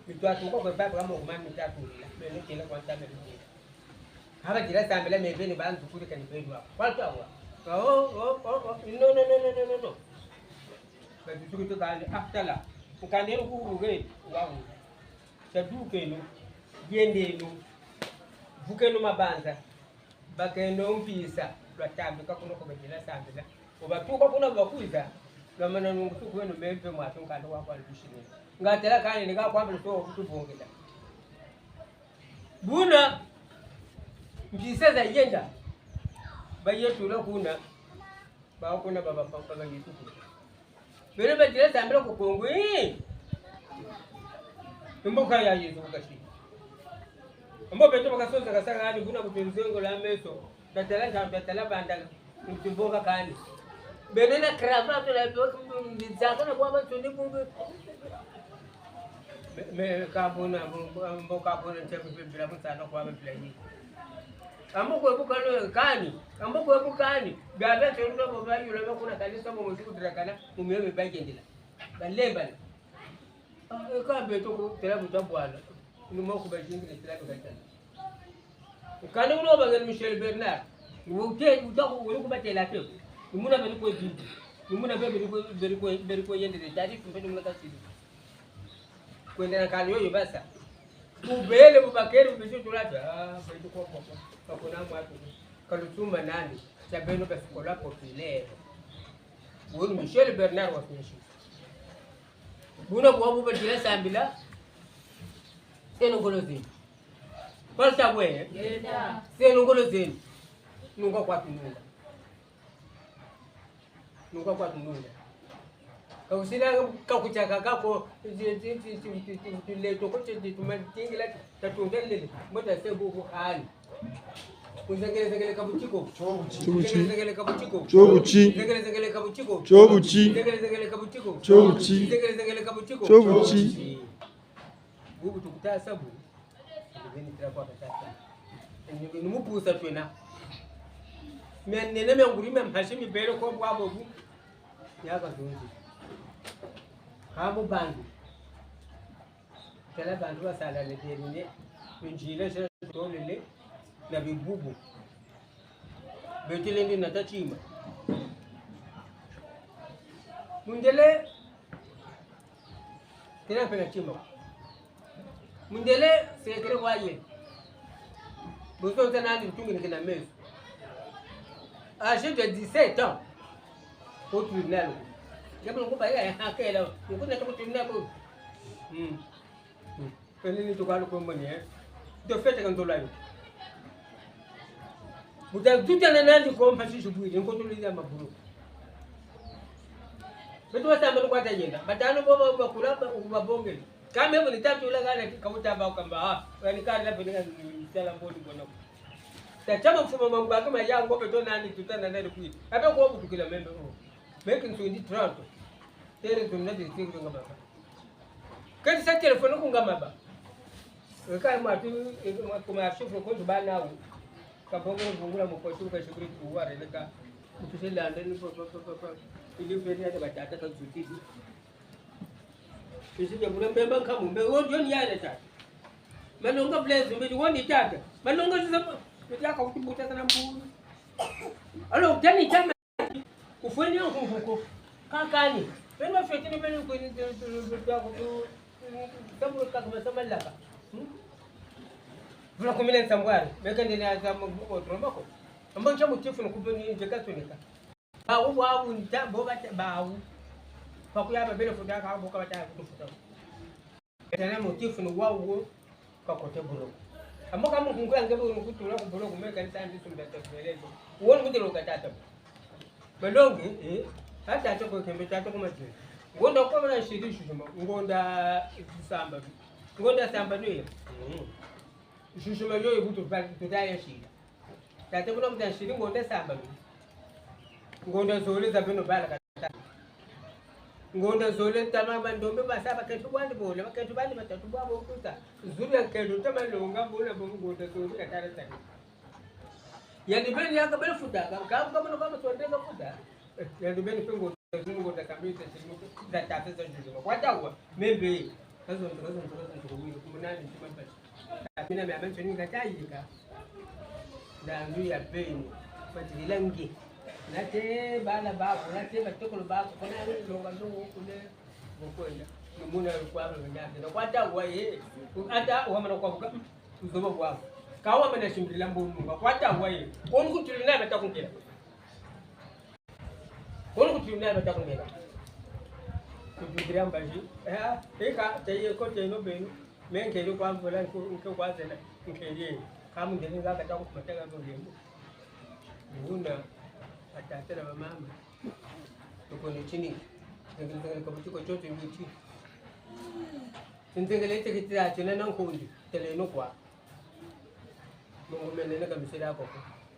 Mitatu kwa papa kama kuma mitatu la. Meno kila kwa ntame meno. Haba dila sambila me beni bantu kuri kani beni wa. Kwa twa wa. Oh, oh, oh, oh. Non, non, non. Batusuki tukandi, ah, tala. Nkandenu kuruge, wawu. Tadukenu, yendenu. Vukenu mabanza. Bakeno mpisa, lwatambika kuna kwa badila sambila. Wo batuka kuna bakwiza, lwamana nungu tukweno me mpe mwatu nkanda wa kwa lushini. Nga tela kani ni ka kwa mpe so kutubongela. Buna, mpisa zayenda, bayetula kuna, ba kuna baba, baba, baba yetukula. Beno badila sambila ku Kongo, eh? Mboka ya Yezu ku kasi. Mbo beto bakasosa kasaka kani, buna kutu nzengo la meso. Tatala nta-, tatala bandaka. Ntumboka kani. Beno na cravate la, nzaka na kwa bansoni bumbu. Me, me, kabuna, mbo, mbo kabuna, ntia kupepela, kusana kwa bepela yi. Ambo kwe bukalo kani, ambo kwe bukani. Gabe tendo bo bayula, kuna kanisa mo musuku tirakana, mu miyo mi bayendela. Balembana. Ah, e ka beto ko tela buta bwana. Ni mo ku ba jingi ni tela buta tela. Kani uno ba ngeni Michel Bernard. Ni mo te, uta ko, uno ku ba tela te. Ni muna beri ko jingi. Ni muna beri ko, beri ko, beri ko yende de tari, kumbe ni muna kasidi. Kwenda na kani yoyo basa. Bubele bubakeri bubisi tulata. Ah, beto ko ko. Bakuna mwatu. Kalusuma nani? Tia beno ba sikola populaire. Wunu Michel Bernard wa Finishi. Buna kwa buba tila sambila. Seno ngolo zenu. Pasa bwe. Yenda. Seno ngolo zenu. Nunga kwa tununga. Nunga kwa tununga. Kakusila kakuchaka kako, ti, ti, ti, leto ko ti, ti, tumatingila, tatunga lele. Mota se bubu hali. Kuzengele zengele kabutiko. Tiobuti. Zengele zengele kabutiko. Tiobuti. Zengele zengele kabutiko. Tiobuti. Zengele zengele kabutiko. Tiobuti. Zengele zengele kabutiko. Tiobuti. Bubu tukuta sabu. Beni tira kwa katata. Ni, ni mupusa twena. Mia nene mia nguri mia mpasi mibele ko bwa bobu. Yaka zonzi. Kabo bandu. Tala bantu basala ne derine, nzila se tolele na bibubu. Betele ndi na tatima. Mundele, kena pena tima. Mundele, sekele waye. Boso nta nandi ntungi ni kena meso. Âgé de dix-sept ans. Au tribunal. Jabu nkuba ya hakela. Nkuba na tribunal ko. Hmm. Hmm. Kani ni tukalu ko moni, eh. De fait, kan tolayo. Buta duta na nandi ko mpasi subwiri, nko tuli ya mabulu. Beto wasamba ni kwa tayenda. Batano bo ba, bakula, ba, babongele. Kame bo ni tatu la gana ki kauta ba kamba, ah. Wani kari la bini tala mboni bono. Tachama mfuma mangwa kama ya ngo beto nandi tuta na nandi kwi. Abe ko butukila meme, oh. Meki nsundi trente. Tere tunna di tigre nga baba. Kadi sa téléphone ku nga maba. Ka ma tu, ma kuma chiffre ko tu ba na wu. Ka bongo bungula mo ko tu ka chiffre ku wa re ka. Tu se lande ni po, po, po, po, po. Ili pe ni ata batata ka zuti. Tu se bula mbemba nkamu, mbe wo dio ni ya re ta. Malonga Blaise, mbe wo ni tata. Malonga sisa, mbe ya ka kutubuta sana mbu. Alors, tani tama. Kufweni ya nkunku ko. Kakani. Beno fete ni beno kweni, sabu kaka masama laka. Hmm? Vula kumile nsambwari. Meka ndene ya zamu ko tromba ko. Amba ntia mutifu ni kubeni nje kasunika. Bawu, bawu, nta, bo bata, bawu. Paku ya babele futa ka, bo ka bata kutufuta. Tala motif ni wawu wo, ka kote boloko. Amo ka mukungu ya nge bo kutula ku boloko, me ka nta ndi sumba ta kubelezo. Wo ni mutelo ka tata. Balongi, eh, ka tata ko kembe tata ko mati. Ngonda kwa mana sidi shishuma, ngonda samba. Ngonda samba ni ya. Mm. Shishuma yo ikutu pa, tuta ya shida. Tata kuna muta nsiri ngonda sambanu. Ngonda zole za beno bala kata. Ngonda zole tama bandombe basa bakento bandi bola, bakento bandi batatu babo kuta. Zulu ya nkendo tama longa bola bo ngonda zole katara tani. Yandi beni yaka bele futa, ka, ka, ka, ka, ka, ka, futa. Eh, yandi beni pe ngonda zulu ngonda kambi za zulu, za tata za zulu. Kwa tawa, membe. Kazonto, kazonto, kazonto, kumunani, ntima mpasi. Mina mia bantu ni katayika. Ndandu ya beni. Batila nge. Nate bana bako, nate batekolo bako, kuna longa longa kule. Bokwenda. Numuna kwa bana nate. Na kwa tawa ye. Ata wamana kwa buka. Uzoba kwa. Ka wamana simbila mbonunga. Kwa tawa ye. Kwa mkutuli na batakunkela. Kono ku tribunal bata kungela. Ku tribunal mbazi. Eh, eka, taye ko teno beno. Me nkele kwa mvula, nke, nke kwa zena, nkele. Ka mundele nga kata ku mataka ko lembo. Buna, batata na bamama. Tuko ni tini. Nzengele, nzengele, kabuti ko chote ni ti. Nzengele, teke tira, tena na nkundi. Tele no kwa. Bongo mene ne kamisela ko.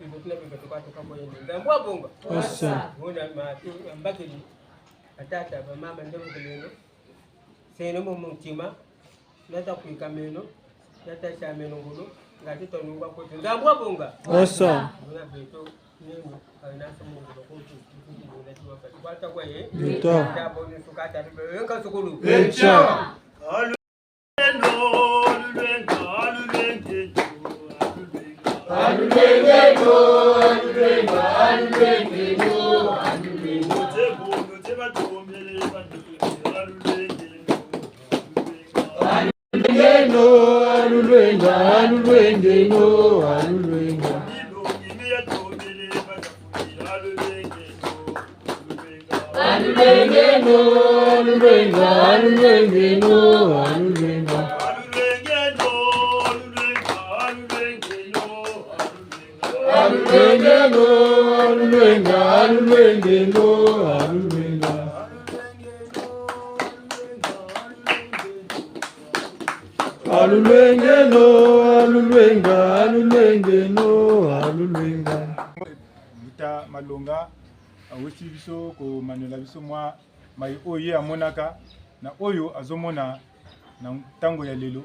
Bibo tuna bibo tuka tuka ko yende. Nzambi wa bonga. Osa. Mona matu, mbakiri. Batata, bamama, ndembokeleno. Seno mu mutima. Nata kwika meno. Nata sa meno ngolo. Ngati tonungwa kwetu. Nzambi wa bonga. Osa. Mona beto. Neno. Kana sa mu ngolo kwetu. Kwata kwa ye. Nto. Nta boni sukata. Enka sukulu. Encha. Alulwengeno, alulwenga, alulwengeno, alulwenga. Alulwengeno, alulwenga, alulwengeno, alulwenga. Alulwengeno, alulwenga, alulwengeno, alulwenga. Alulwengeno, alulwenga, alulwengeno, alulwenga. Mbuta Malonga, awuti biso komanela biso mwa maye oyo ye amonaka na oyo azomona na ntango ya lelo,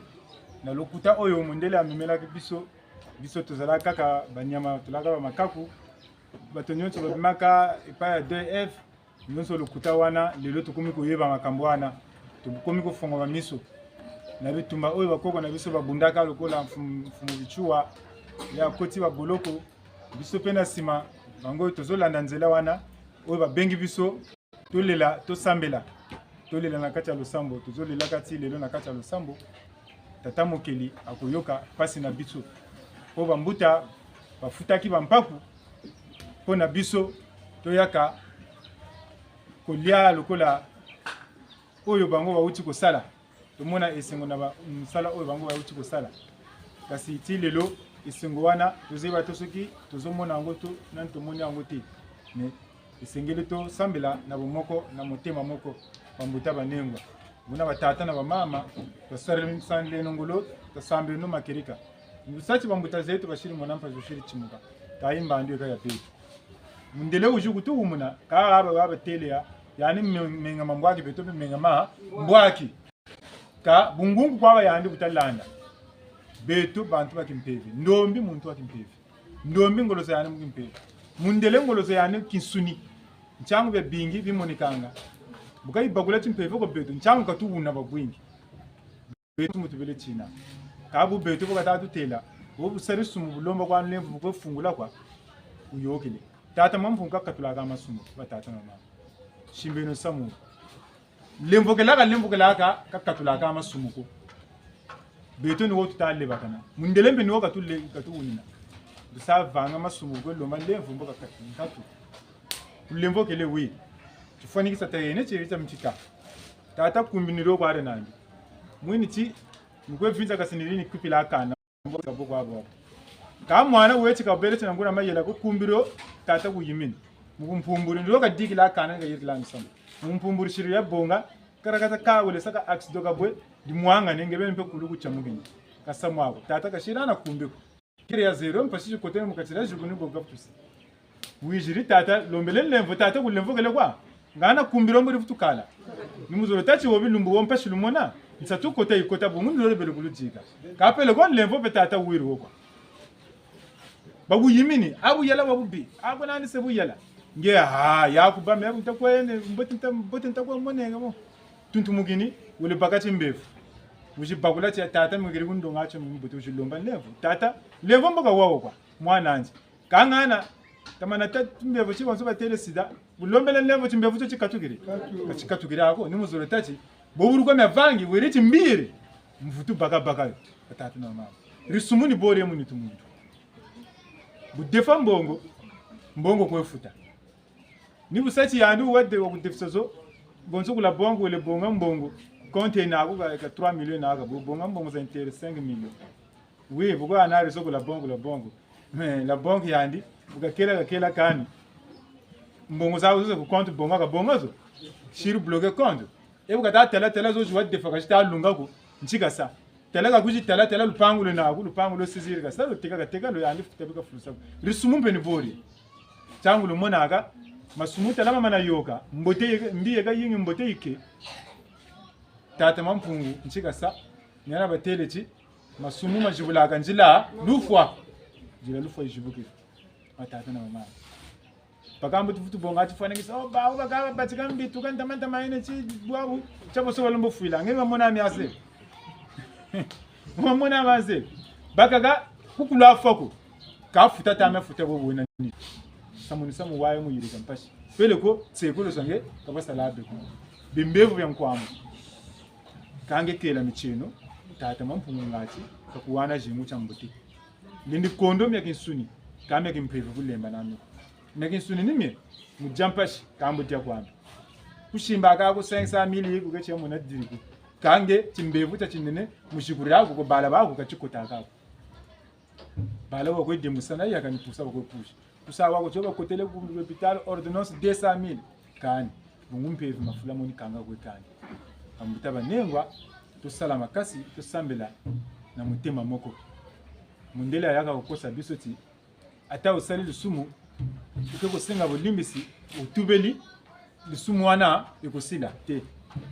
na lokuta oyo mondele amemelaki biso. Biso tozalaka kaka banyama, tozalaka bamakaku. Bato nyonso babimaka epai ya deux F, nyonso lokuta wana, lelo tokomi koyeba makambo wana, tokomi kofongwama miso. Na bitumba oyo bakoko na biso babundaka lokola mfumu, mfumu Bichua, ye akoti baboloko, biso mpe na nsima, bango oyo tozolanda nzela wana, oyo babengi biso, tolela, tosambela, tolela na kati ya losambo, tozolelaka ti lelo na kati ya losambo, Tata Mokeli akoyoka mpasi na biso. Mpo bambuta bafutaki bampaku mpo na biso, toyaka kolia lokola oyo bango bauti kosala. Tomona esengo na ba-, mosala oyo bango bauti kosala. Kasi ti lelo, esengo wana, tozebi ata soki tozomona yango to, nani tomoni yango te. Mais esengeli tosambela na bomoko, na motema moko, bambuta banengwa. Buna batata na bamama, tosaleno ngolo, tosambeleno makerika. Ngusa ti bambuta zeto basiri mona mpasi, basiri timuka. Ka yi mbandu eka ya beto. Mundele wuzi kutuwumuna, ka aba baba tele ya, yandi me-, menga ma mbwaki beto mpe menga ma mbwaki. Ka bungungu kwa ba yandi butalanda. Beto bantu ba kimpeve. Ndombi muntu wa kimpeve. Ndombi ngolo za yandi mu kimpeve. Mundele ngolo za yandi kinsuni. Ntiangu biabingi bimonikanga. Bu ka yibakula timpeve ko beto, ntiangu katuwuna bwabwingi. Beto mu tubele tina. Ka bu beto bu kata tutela, bu busari sumu bu lomba kwa nlemvo bu kwe fungula kwa, wuyokele. Tata Mampungu kakatulaka masumu, batata na bamama. Simbeno samu. Lemvokela ka, lemvokela ka, kakatulaka masumu ko. Beto ni wo tuta lebakana. Mundele mpe ni wo katule-, katuwunina. Tusa vanga masumu kwe lomba nlemvo mbo kakatu, nkatu. Tulemvokele we. Tifwanikisa ta yene tieri tia mutita. Tata kumbi ni lo kwa are nandi. Mwini ti, ni kwe vinza kasi ni lini kupila kana. Mbo ka bo kwa bo. Ka mwana weti kabele tina nguna mayela ko kumbiro tata kuyimini. Mu kumpumburi ndilo kadikila kana kayirila misamu. Mu mpumburi siri ya bonga, karakata ka wele saka accident kabwe, di mwanga nenge beni mpe kulu kutia mugini. Kasamu ako. Tata kasira na kumbi ko. Kiri ya zéro, mpasi kotene mu katira jukuni bonga pusi. Wiziri tata, lombele nlemvo, tata kulemvokele kwa. Ngana kumbiro mburi vutukala. Ni muzolo tati wo bilumbu wo mpasi lumona. Nsatu kota yikota bungu ni lolo bele kuludika. Kapele kwa nlemvo mpe tata wiri wo kwa. Bakuyimini, abu yala wa bubi. Abu nani se bu yala. Nge, ha, ya kuba me, abu nta kwa yene, mbote nta, mbote nta kwa monenga mo. Tuntu mugini, wele baka timbevo. Wuzi bakula tia tata, mugiri kundonga tia mbote wuzi lomba nlemvo. Tata, nlemvo mbo ka wa wo kwa. Mwana andi. Ka ngana, tamana ta timbevo ti bonso batele sida, wulombele nlemvo timbevo tio tikatukiri. Ka tikatukiri ako, ni muzolo tati, bo wulu kwa mia vangi, weri timbiri, mvutu baka baka yo, batata na mama. Risumuni bore muni tumuntu. Bu defa mbongo, mbongo kwe futa. Ni bu sati yandi wade wa kudefisa zo, bonso kula bongo, wele bonga mbongo, compte na ako ka, ka trois millions na ako, bu bonga mbongo za intérêt cinq millions. Oui, bu kwa ana rezo kula bongo, kula bongo. Mais la banque yandi, bu kakela, kakela kani. Mbongo za zo ku compte bonga ka bonga zo. Siri bloqué compte. E bu kata tala, tala zo ziwa defa ka zita lunga ko. Nti kasa. Tala ka kwizi tala, tala lupangu lwena naku, lupangu lwa saisir ka sa, lwa teka kateka, lwa yandi futa bika fulusa. Disumu mpe ni bo di. Ntangu lumonaka masumu, tala mama na yôka, mbote yeka, mbi yeka yingi, mbote yike. Tata Mampungu, nti kasa, ni hana batêle ti, masumu mazibulaka nzila lufwa. Nzila lufwa yizibuki. Batata na bamama. Bakaka mbo tuvutu bonga ti fwanakisa, oh, bawu bakaka batika mbi, tuka ntama ntama yena ti bwabu, tia bonso balombo fwila. Nge bamona miase. Bamona miase. Bakaka kukula fwa ko. Ka futa tame futa bo bwena ni. Samu ni samu waye mu yirika mpasi. Peleko, tsekolo sange, ka basala be ko. Bimbevo bia nkwamu. Ka nge kela mitieno, tata Mampungu ngatu, ka kuhana zingu tia mbote. Lendi kondo mia kinsuni, ka mia kimpeve kulemba nami. Mia kinsuni ni mie, mu dia mpasi, ka mbo dia kwami. Kusimba ka ku cinq cent mille yi ku ke tia mona diri ku. Ka nge, timbevo tia tinene, mu zikuri aku, ko bala baku ka tikota kaku. Bala bakwe demusana, ya kani pusa bakwe pusa. Pusa wako tio bakotele ku l'hôpital, ordonnance deux cent mille. Kani, bungu mpeve mafula moni kanga kwe kani. Bambuta banengwa, tusala makasi, tusambila na mutema moko. Mundele ayaka kukosa biso ti, ata wusali lisumu, wuke kusenga bulimbisi, wutubeli, lisumu wana ekosila te.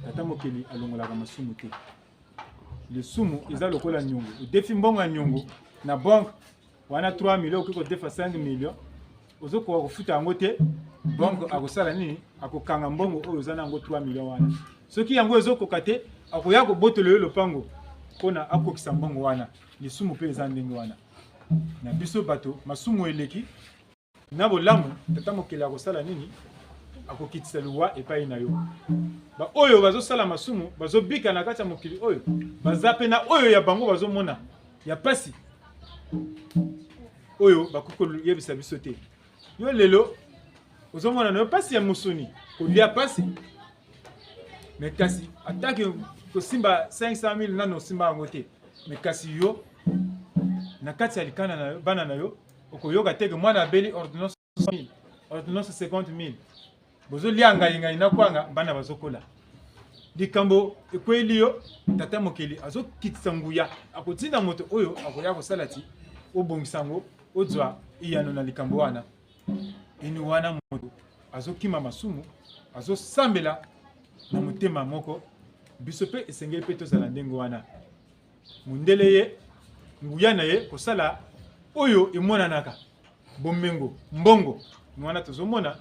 Tata Mokeli alongolaka masumu te. Lisumu eza lokola niongo. Wudefi mbongo ya niongo na banque, wana trois millions, wuke kudefa cinq millions. Wuzokoka kufuta yango te, banque akosala nini? Akokanga mbongo oyo oza na yango trois millions wana. Soki yango ezokoka te, akoya kobotolo yo lopango, pona akokisa mbongo wana. Lisumu pe eza ndenge wana. Na biso bato, masumu eleki, na bolamu, Tata Mokeli akosala nini? Akokitisa liwa epai na yo. Baoyo bazosala masumu, bazobika na kati ya mokili oyo, baza pe na oyo ya bango bazomona ya mpasi, oyo bakoki koyebisa biso te. Yo lelo, ozomona na yo mpasi ya mosuni, kolia mpasi, mais kasi, ata ke kosimba cinq cent mille, nanu osimba yango te. Mais kasi yo, na kati ya likanda na yo, bana na yo, okoyoka te ke mwana abeli, ordonnance cent mille, ordonnance cinquante mille. Bozolia ngai ngai na kwanga, bana bazokola. Likambo ekweli yo, Tata Mokeli azokitisa nguya, akotinda moto oyo akoya kosala ti obongisa yango, ozwa eyano na likambo wana. Eni wana moto azokima masumu, azosambela na motema moko. Biso pe esengeli pe tozala ndenge wana. Mundele ye, nguya na ye kosala oyo emonanaka. Bomengo, mbongo, ni wana tozomona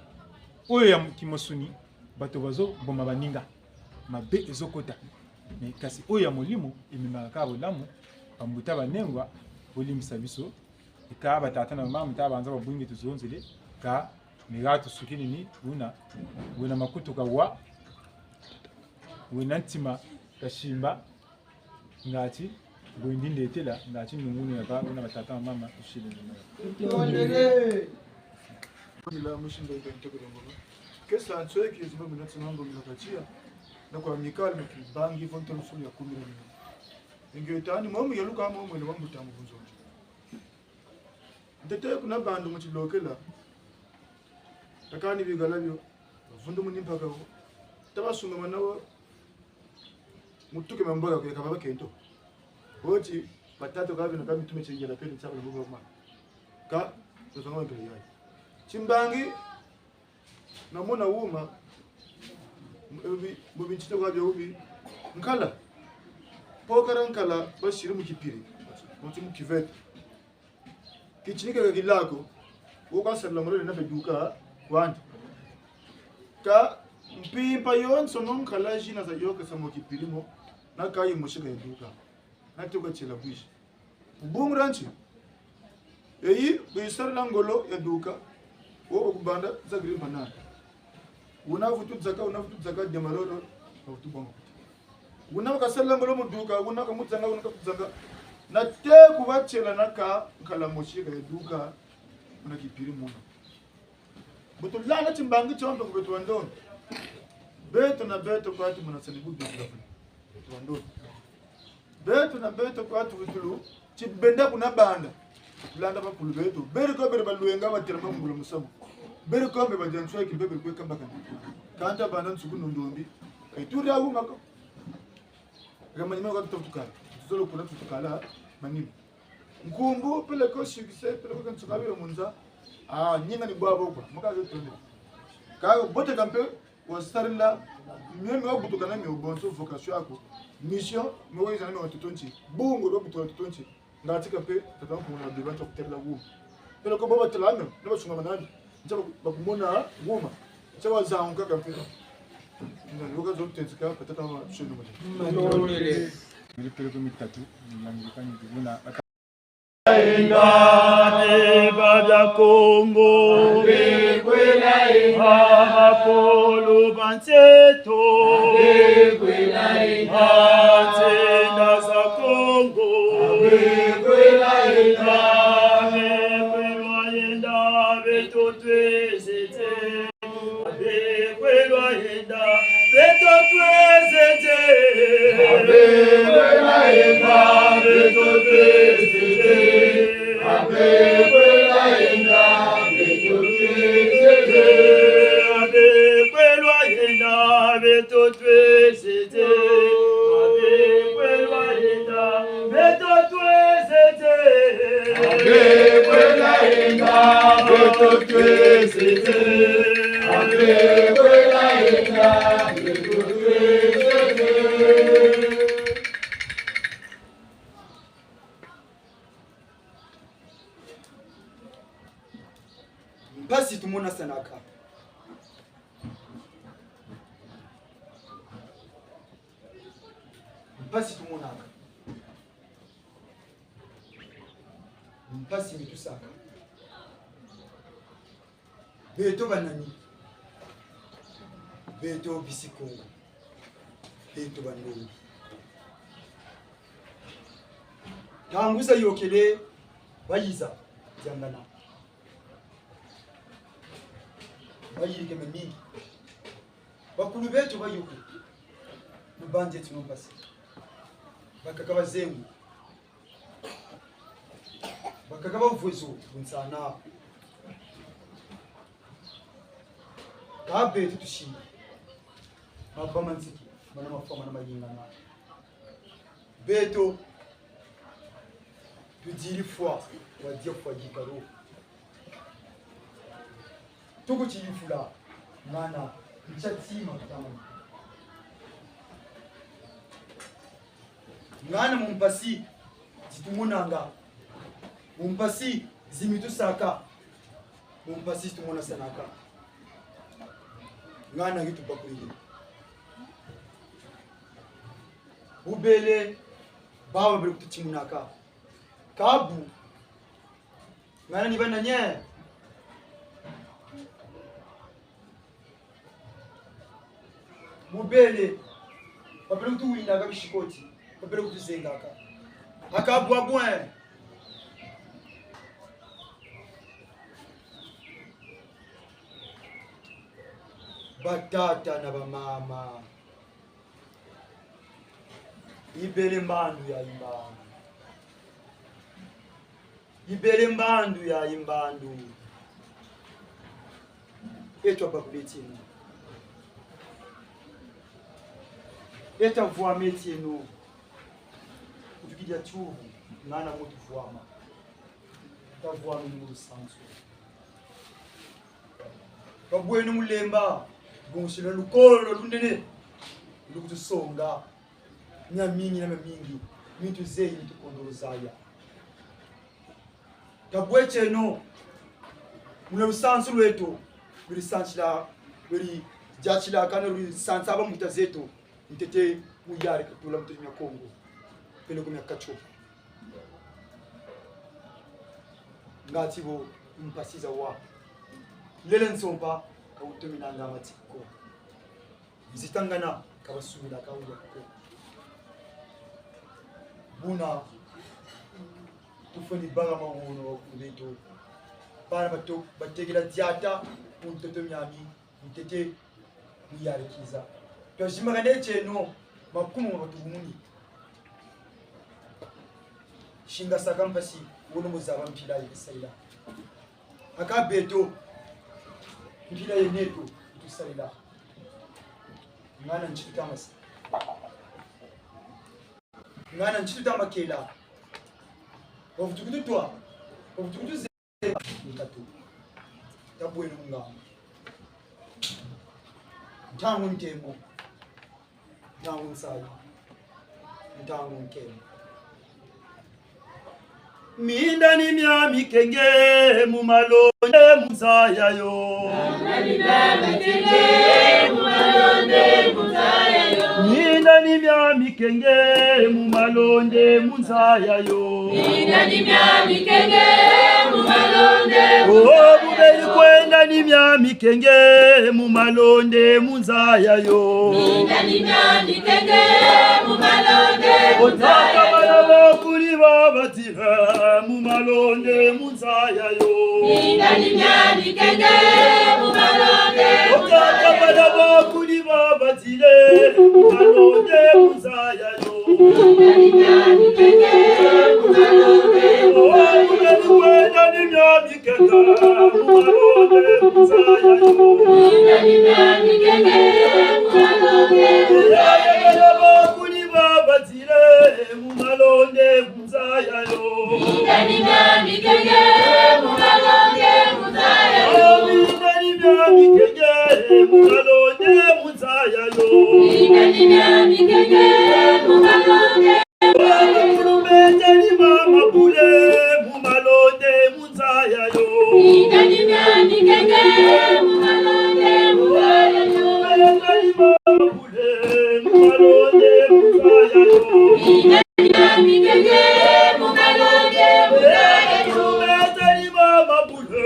oyo ya kimosuni, bato bazoboma baninga. Mabe ezokota. Mais kasi oyo ya molimo ememaka kaka bolamu. Bambuta banengwa, bolimbisa biso. Eka batata na bamama, ta banza babwingi tuzonzele, ka mega tusukini ni, wuna, wena makutu kawa, wena ntima kasimba, ngati, bwendi ndetela, ngati nungunu ya ba, wuna batata na bamama, tusili nuna. Ila mushinda ita ntoko ya ngoma. Kesa nsweki zimba mina tsinango mina katia, na kwa mikali miki bangi vonto nsulu ya kumi na mina. Inge tani momu ya luka momu ene wambuta mu bunzonzi. Ntete kuna bandu mu tilokela. Takani bigala bio. Bavundu mu nimpaka wo. Tabasungama na wo. Mutuke mambola kwe kababa kento. Oti, batatu kabi na kabi tume chengela pele nsaka na buba kuma. Ka, tuzanga mpele yayi. Timbangi, na mona wuma, mu bi, mu bi ntito kwa bia wubi, nkala. Pokala nkala, basiri mu kipiri. Mu ti mu kivete. Kitini kaka kilako, wo kasarila mulole na beduka, kwandi. Ka mpimpa yonso no nkala zina zayôkesa mu kipiri mo, na kayi musika yaduka. Na tuka tiela bwisi. Bungu dia nti? Eyi, bwisarila ngolo yaduka, wo bakubanda zakiri mpanana. Wuna vutu zaka, wuna vutu zaka, demalolo, bavutu bongo. Wuna kasala ngolo mu duka, wuna kamuzanga, wuna kamuzanga. Na te kubatela na ka, nkala mosi ka yaduka, muna kipiri muna. Bu tulanda timbangi tionto ku beto bandombi. Beto na beto kwa tumona sani bu beto na beto bandombi. Beto na beto kwa tuvutulu, tibenda kuna banda. Tulanda bakulu beto. Beri ko beri balwenga batela mambula musamu. Beri ko mbe badia nsweki mbe beri kwe kambakana. Kanta banda nsuku nundombi. Ituri awu mako. Kamanyima kwa tutuka. Zolo kuna tutukala manima. Nkumbu, peleko succès, peleko kansuka biro munza. Ah, ninga ni bwabo kwa. Muka zo tonde. Ka bote kampe, wasarila, mio mio butuka na mio bonso vocation yaku. Mission, mio weza na mio tutonti. Bungu ro butuka tutonti. Nga tika mpe, tata mpe muna biba ntia kutelela wuma. Peleko baba tala mio, na basunga manani. Ntia bakumona wuma. Ntia wazanguka kampe. Nga yoka zo tenzika, patata wa shenu mune. Muli peleko mitatu, mangika ni bibuna. Inga, Beba bia Kongo. Ah, bakulu ba nsi eto. Ah, nzenda za Kongo. Ah, bekwela yenda beto twese te. Abe kwelwa yenda, beto twese te. Abe kwelwa yenda, beto twese te. Abe kwelwa yenda, beto twese te. Abe kwelwa yenda, beto twese te. Abe kwelwa yenda, beto twese te. Abe kwelwa yenda, beto twese te. Abe kwelwa yenda, beto twese te. Mpasi tumonasanaka. Mpasi tumonaka. Mpasi mitusaka. Beto banani? Beto bisi Kongo. Beto bandombi. Ntangu zayokele, bayiza diangana. Bayirike mamingi. Bakulu beto bayôkele mu bandi eti no mpasi. Bakaka bazengu. Bakaka bavwezo bunsana. Ka beto tusiri. Maba ma nziki, mana mafwa, mana mayingana. Beto, tudiri fwa, wadia fwa yikalo. Tukutiyifula, ngana, ntia tima tutamani. Ngana mu mpasi zitumonanga, mu mpasi zimitusaka, mu mpasi zitumonasanaka. Ngana ngi tubakulile. Bubele, bawu babele kututimunaka. Kabu, ngana ni banani? Bubele, babele kutuwindaka bishikoti, babele kutuzengaka. Aka bwa bwe. Batata na bamama. Yibele mbandu ya yimbandu. Yibele mbandu ya yimbandu. Eto abakulu etieno. Eto avwama etieno. Kutukidia tiubu, ngana muntu vwama. Tavwama mu lusansu. Babweno mu lemba, bonso na lukolo lunene, lukutusonga. Miamingi na miamingi, mi tuzeyi, mi tukondolo zaya. Tabwetieno, muna lusansu lweto, lweri sansila, lweri diatila, kana lweri sansa bambuta zeto, ntete mu yari katula mu ntoto mia Kongo, peleko mia katio. Ngati bo mpasi zawa. Lele nsompa, ka wutomina nga matiko. Nzitangana, ka basumina ka wuya ko. Buna, tufweni banga mawono wa kulu beto. Bana bato, batekela diata, mu ntoto miami, ntete, mu yari kiza. Twazimbakane tieno, makumu ma batugumuni. Singasaka mpasi, wono mu zaba mpila yi tusarila. Aka beto, mpila yi neto, tusarila. Ngana nti tutamasa. Ngana ntitu ta makela. Wavutukutu twa. Wavutukutu ze. Nkatu. Tabweno ngamba. Ntangu ntemo. Ntangu nsayi. Ntangu nkemo. Minda ni mia mikenge mu malonde mu nza yayo. Minda ni mia mikenge mu malonde mu nza yayo. Minda ni mia mikenge mu malonde mu nza yayo. Oh, bu beri kwenda ni mia mikenge mu malonde mu nza yayo. Minda ni mia mikenge mu malonde mu nza yayo. Otaka bala bakuli ba batila mu malonde mu nza yayo. Minda ni mia mikenge mu malonde mu nza yayo. Otaka bala bakuli ba batile mu malonde mu nza yayo. Minda ni mia mikenge mu malonde mu nza yayo. Oh, bu beri kwenda ni mia mikenge mu malonde mu nza yayo. Minda ni mia mikenge mu malonde mu nza yayo. Otaka bala bakuli ba batile mu malonde mu nza yayo. Minda ni mia mikenge mu malonde mu nza yayo. Oh, minda ni mia mikenge mu malonde mu nza yayo. Minda ni mia mikenge mu malonde. Bakulu beta ni mama bule mu malonde mu nza yayo. Minda ni mia mikenge mu malonde mu nza yayo. Beta ni mama bule mu malonde mu nza yayo. Minda ni mia mikenge mu malonde mu nza yayo. Beta ni mama bule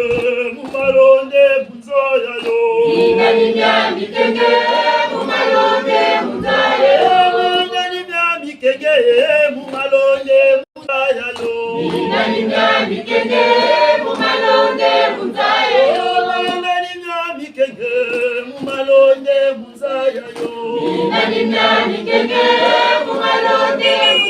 mu malonde mu nza yayo. Minda ni mia mikenge mu malonde mu nza yayo. Minda ni mia mikenge mu malonde mu nza yayo. Minda ni mia mikenge mu malonde mu nza yayo. Minda ni mia mikenge mu malonde mu nza yayo. Minda ni mia mikenge mu malonde mu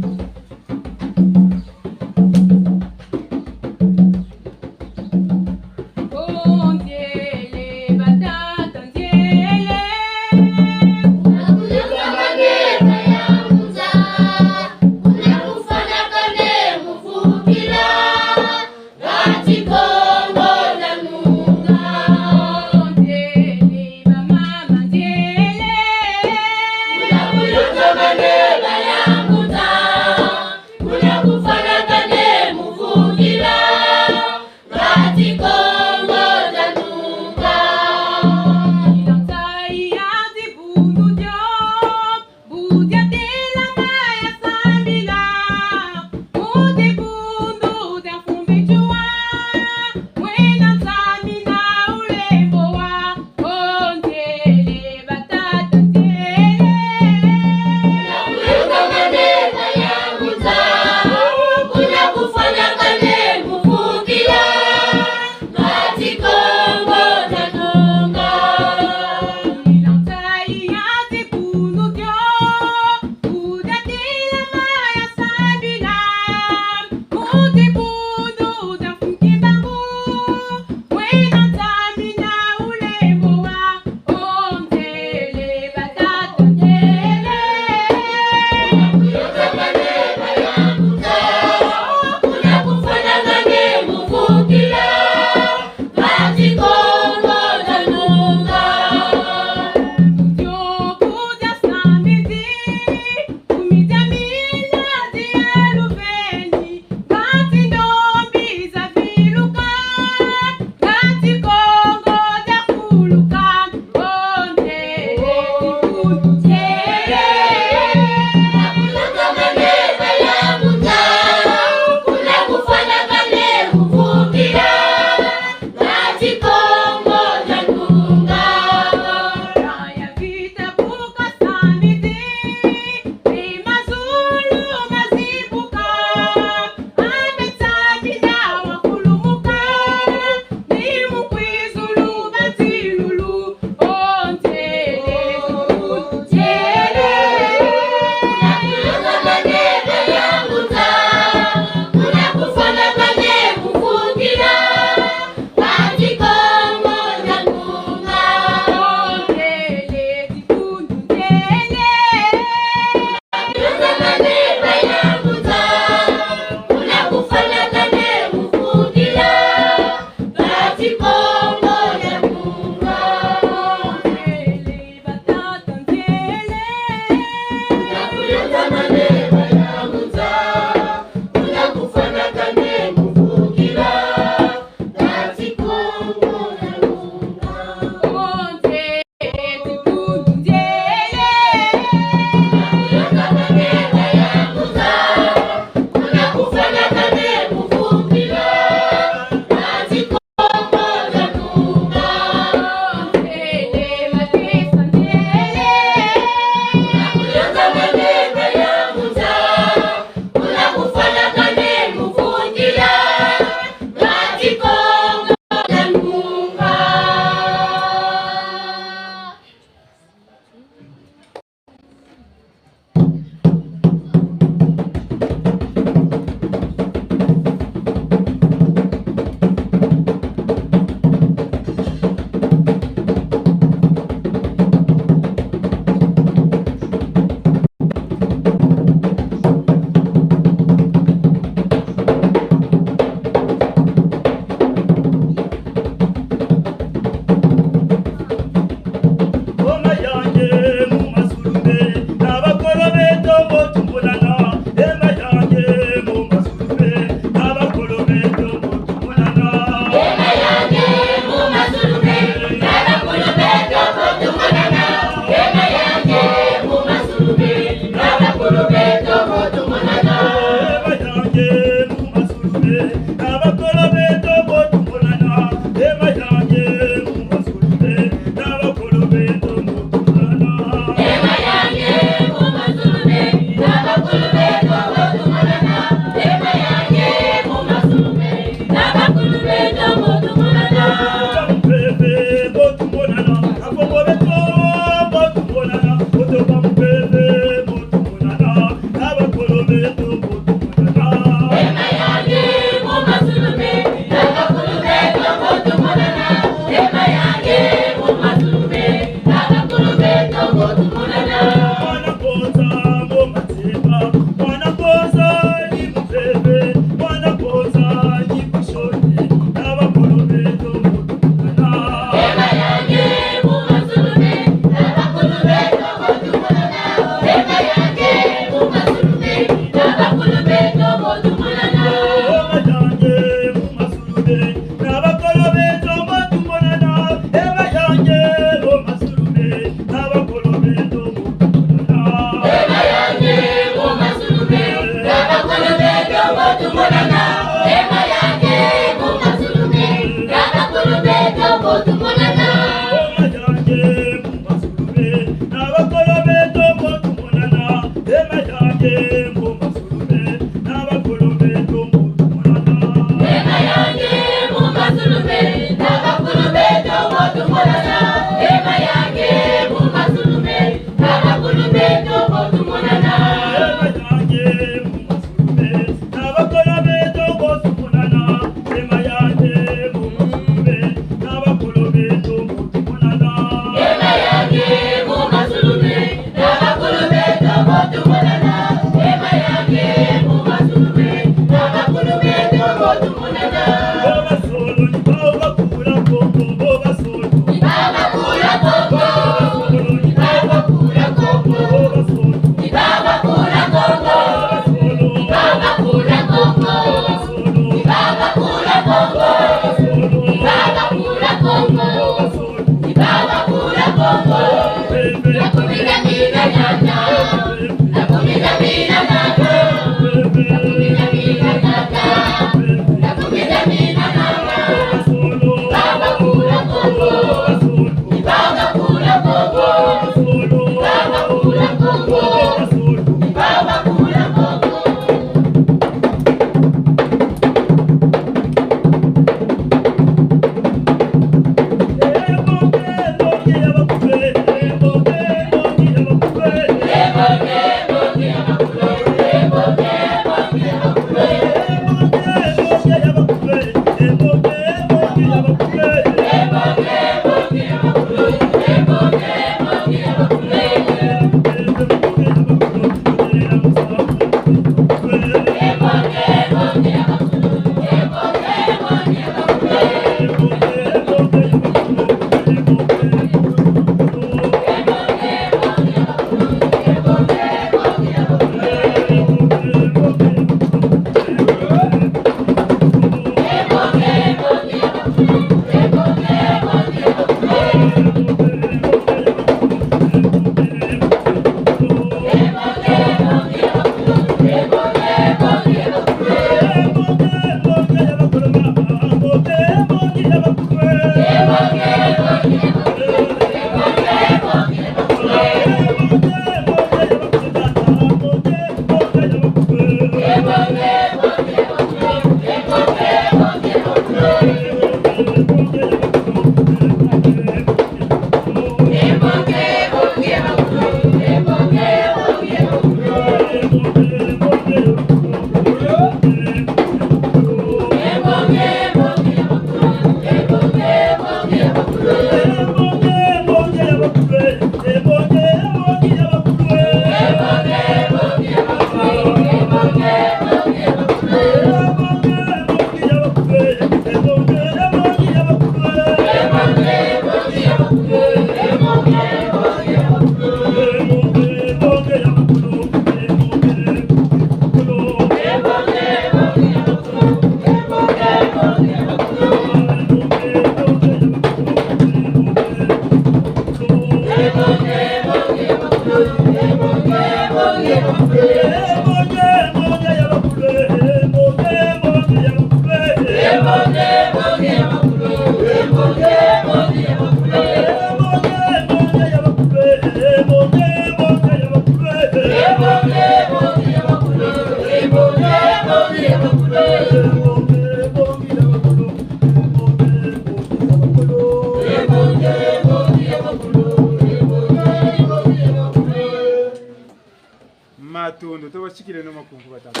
Matondo, tubasikileno makunku batatu.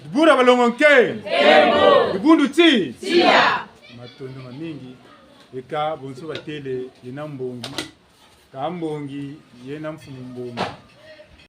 Dibundu dia balongo nke. Nkembo. Dibundu ti. Tiya. Matondo mamingi. Eka bonso batêle yena mbongi. Ka mbongi yena mfumu mbongi.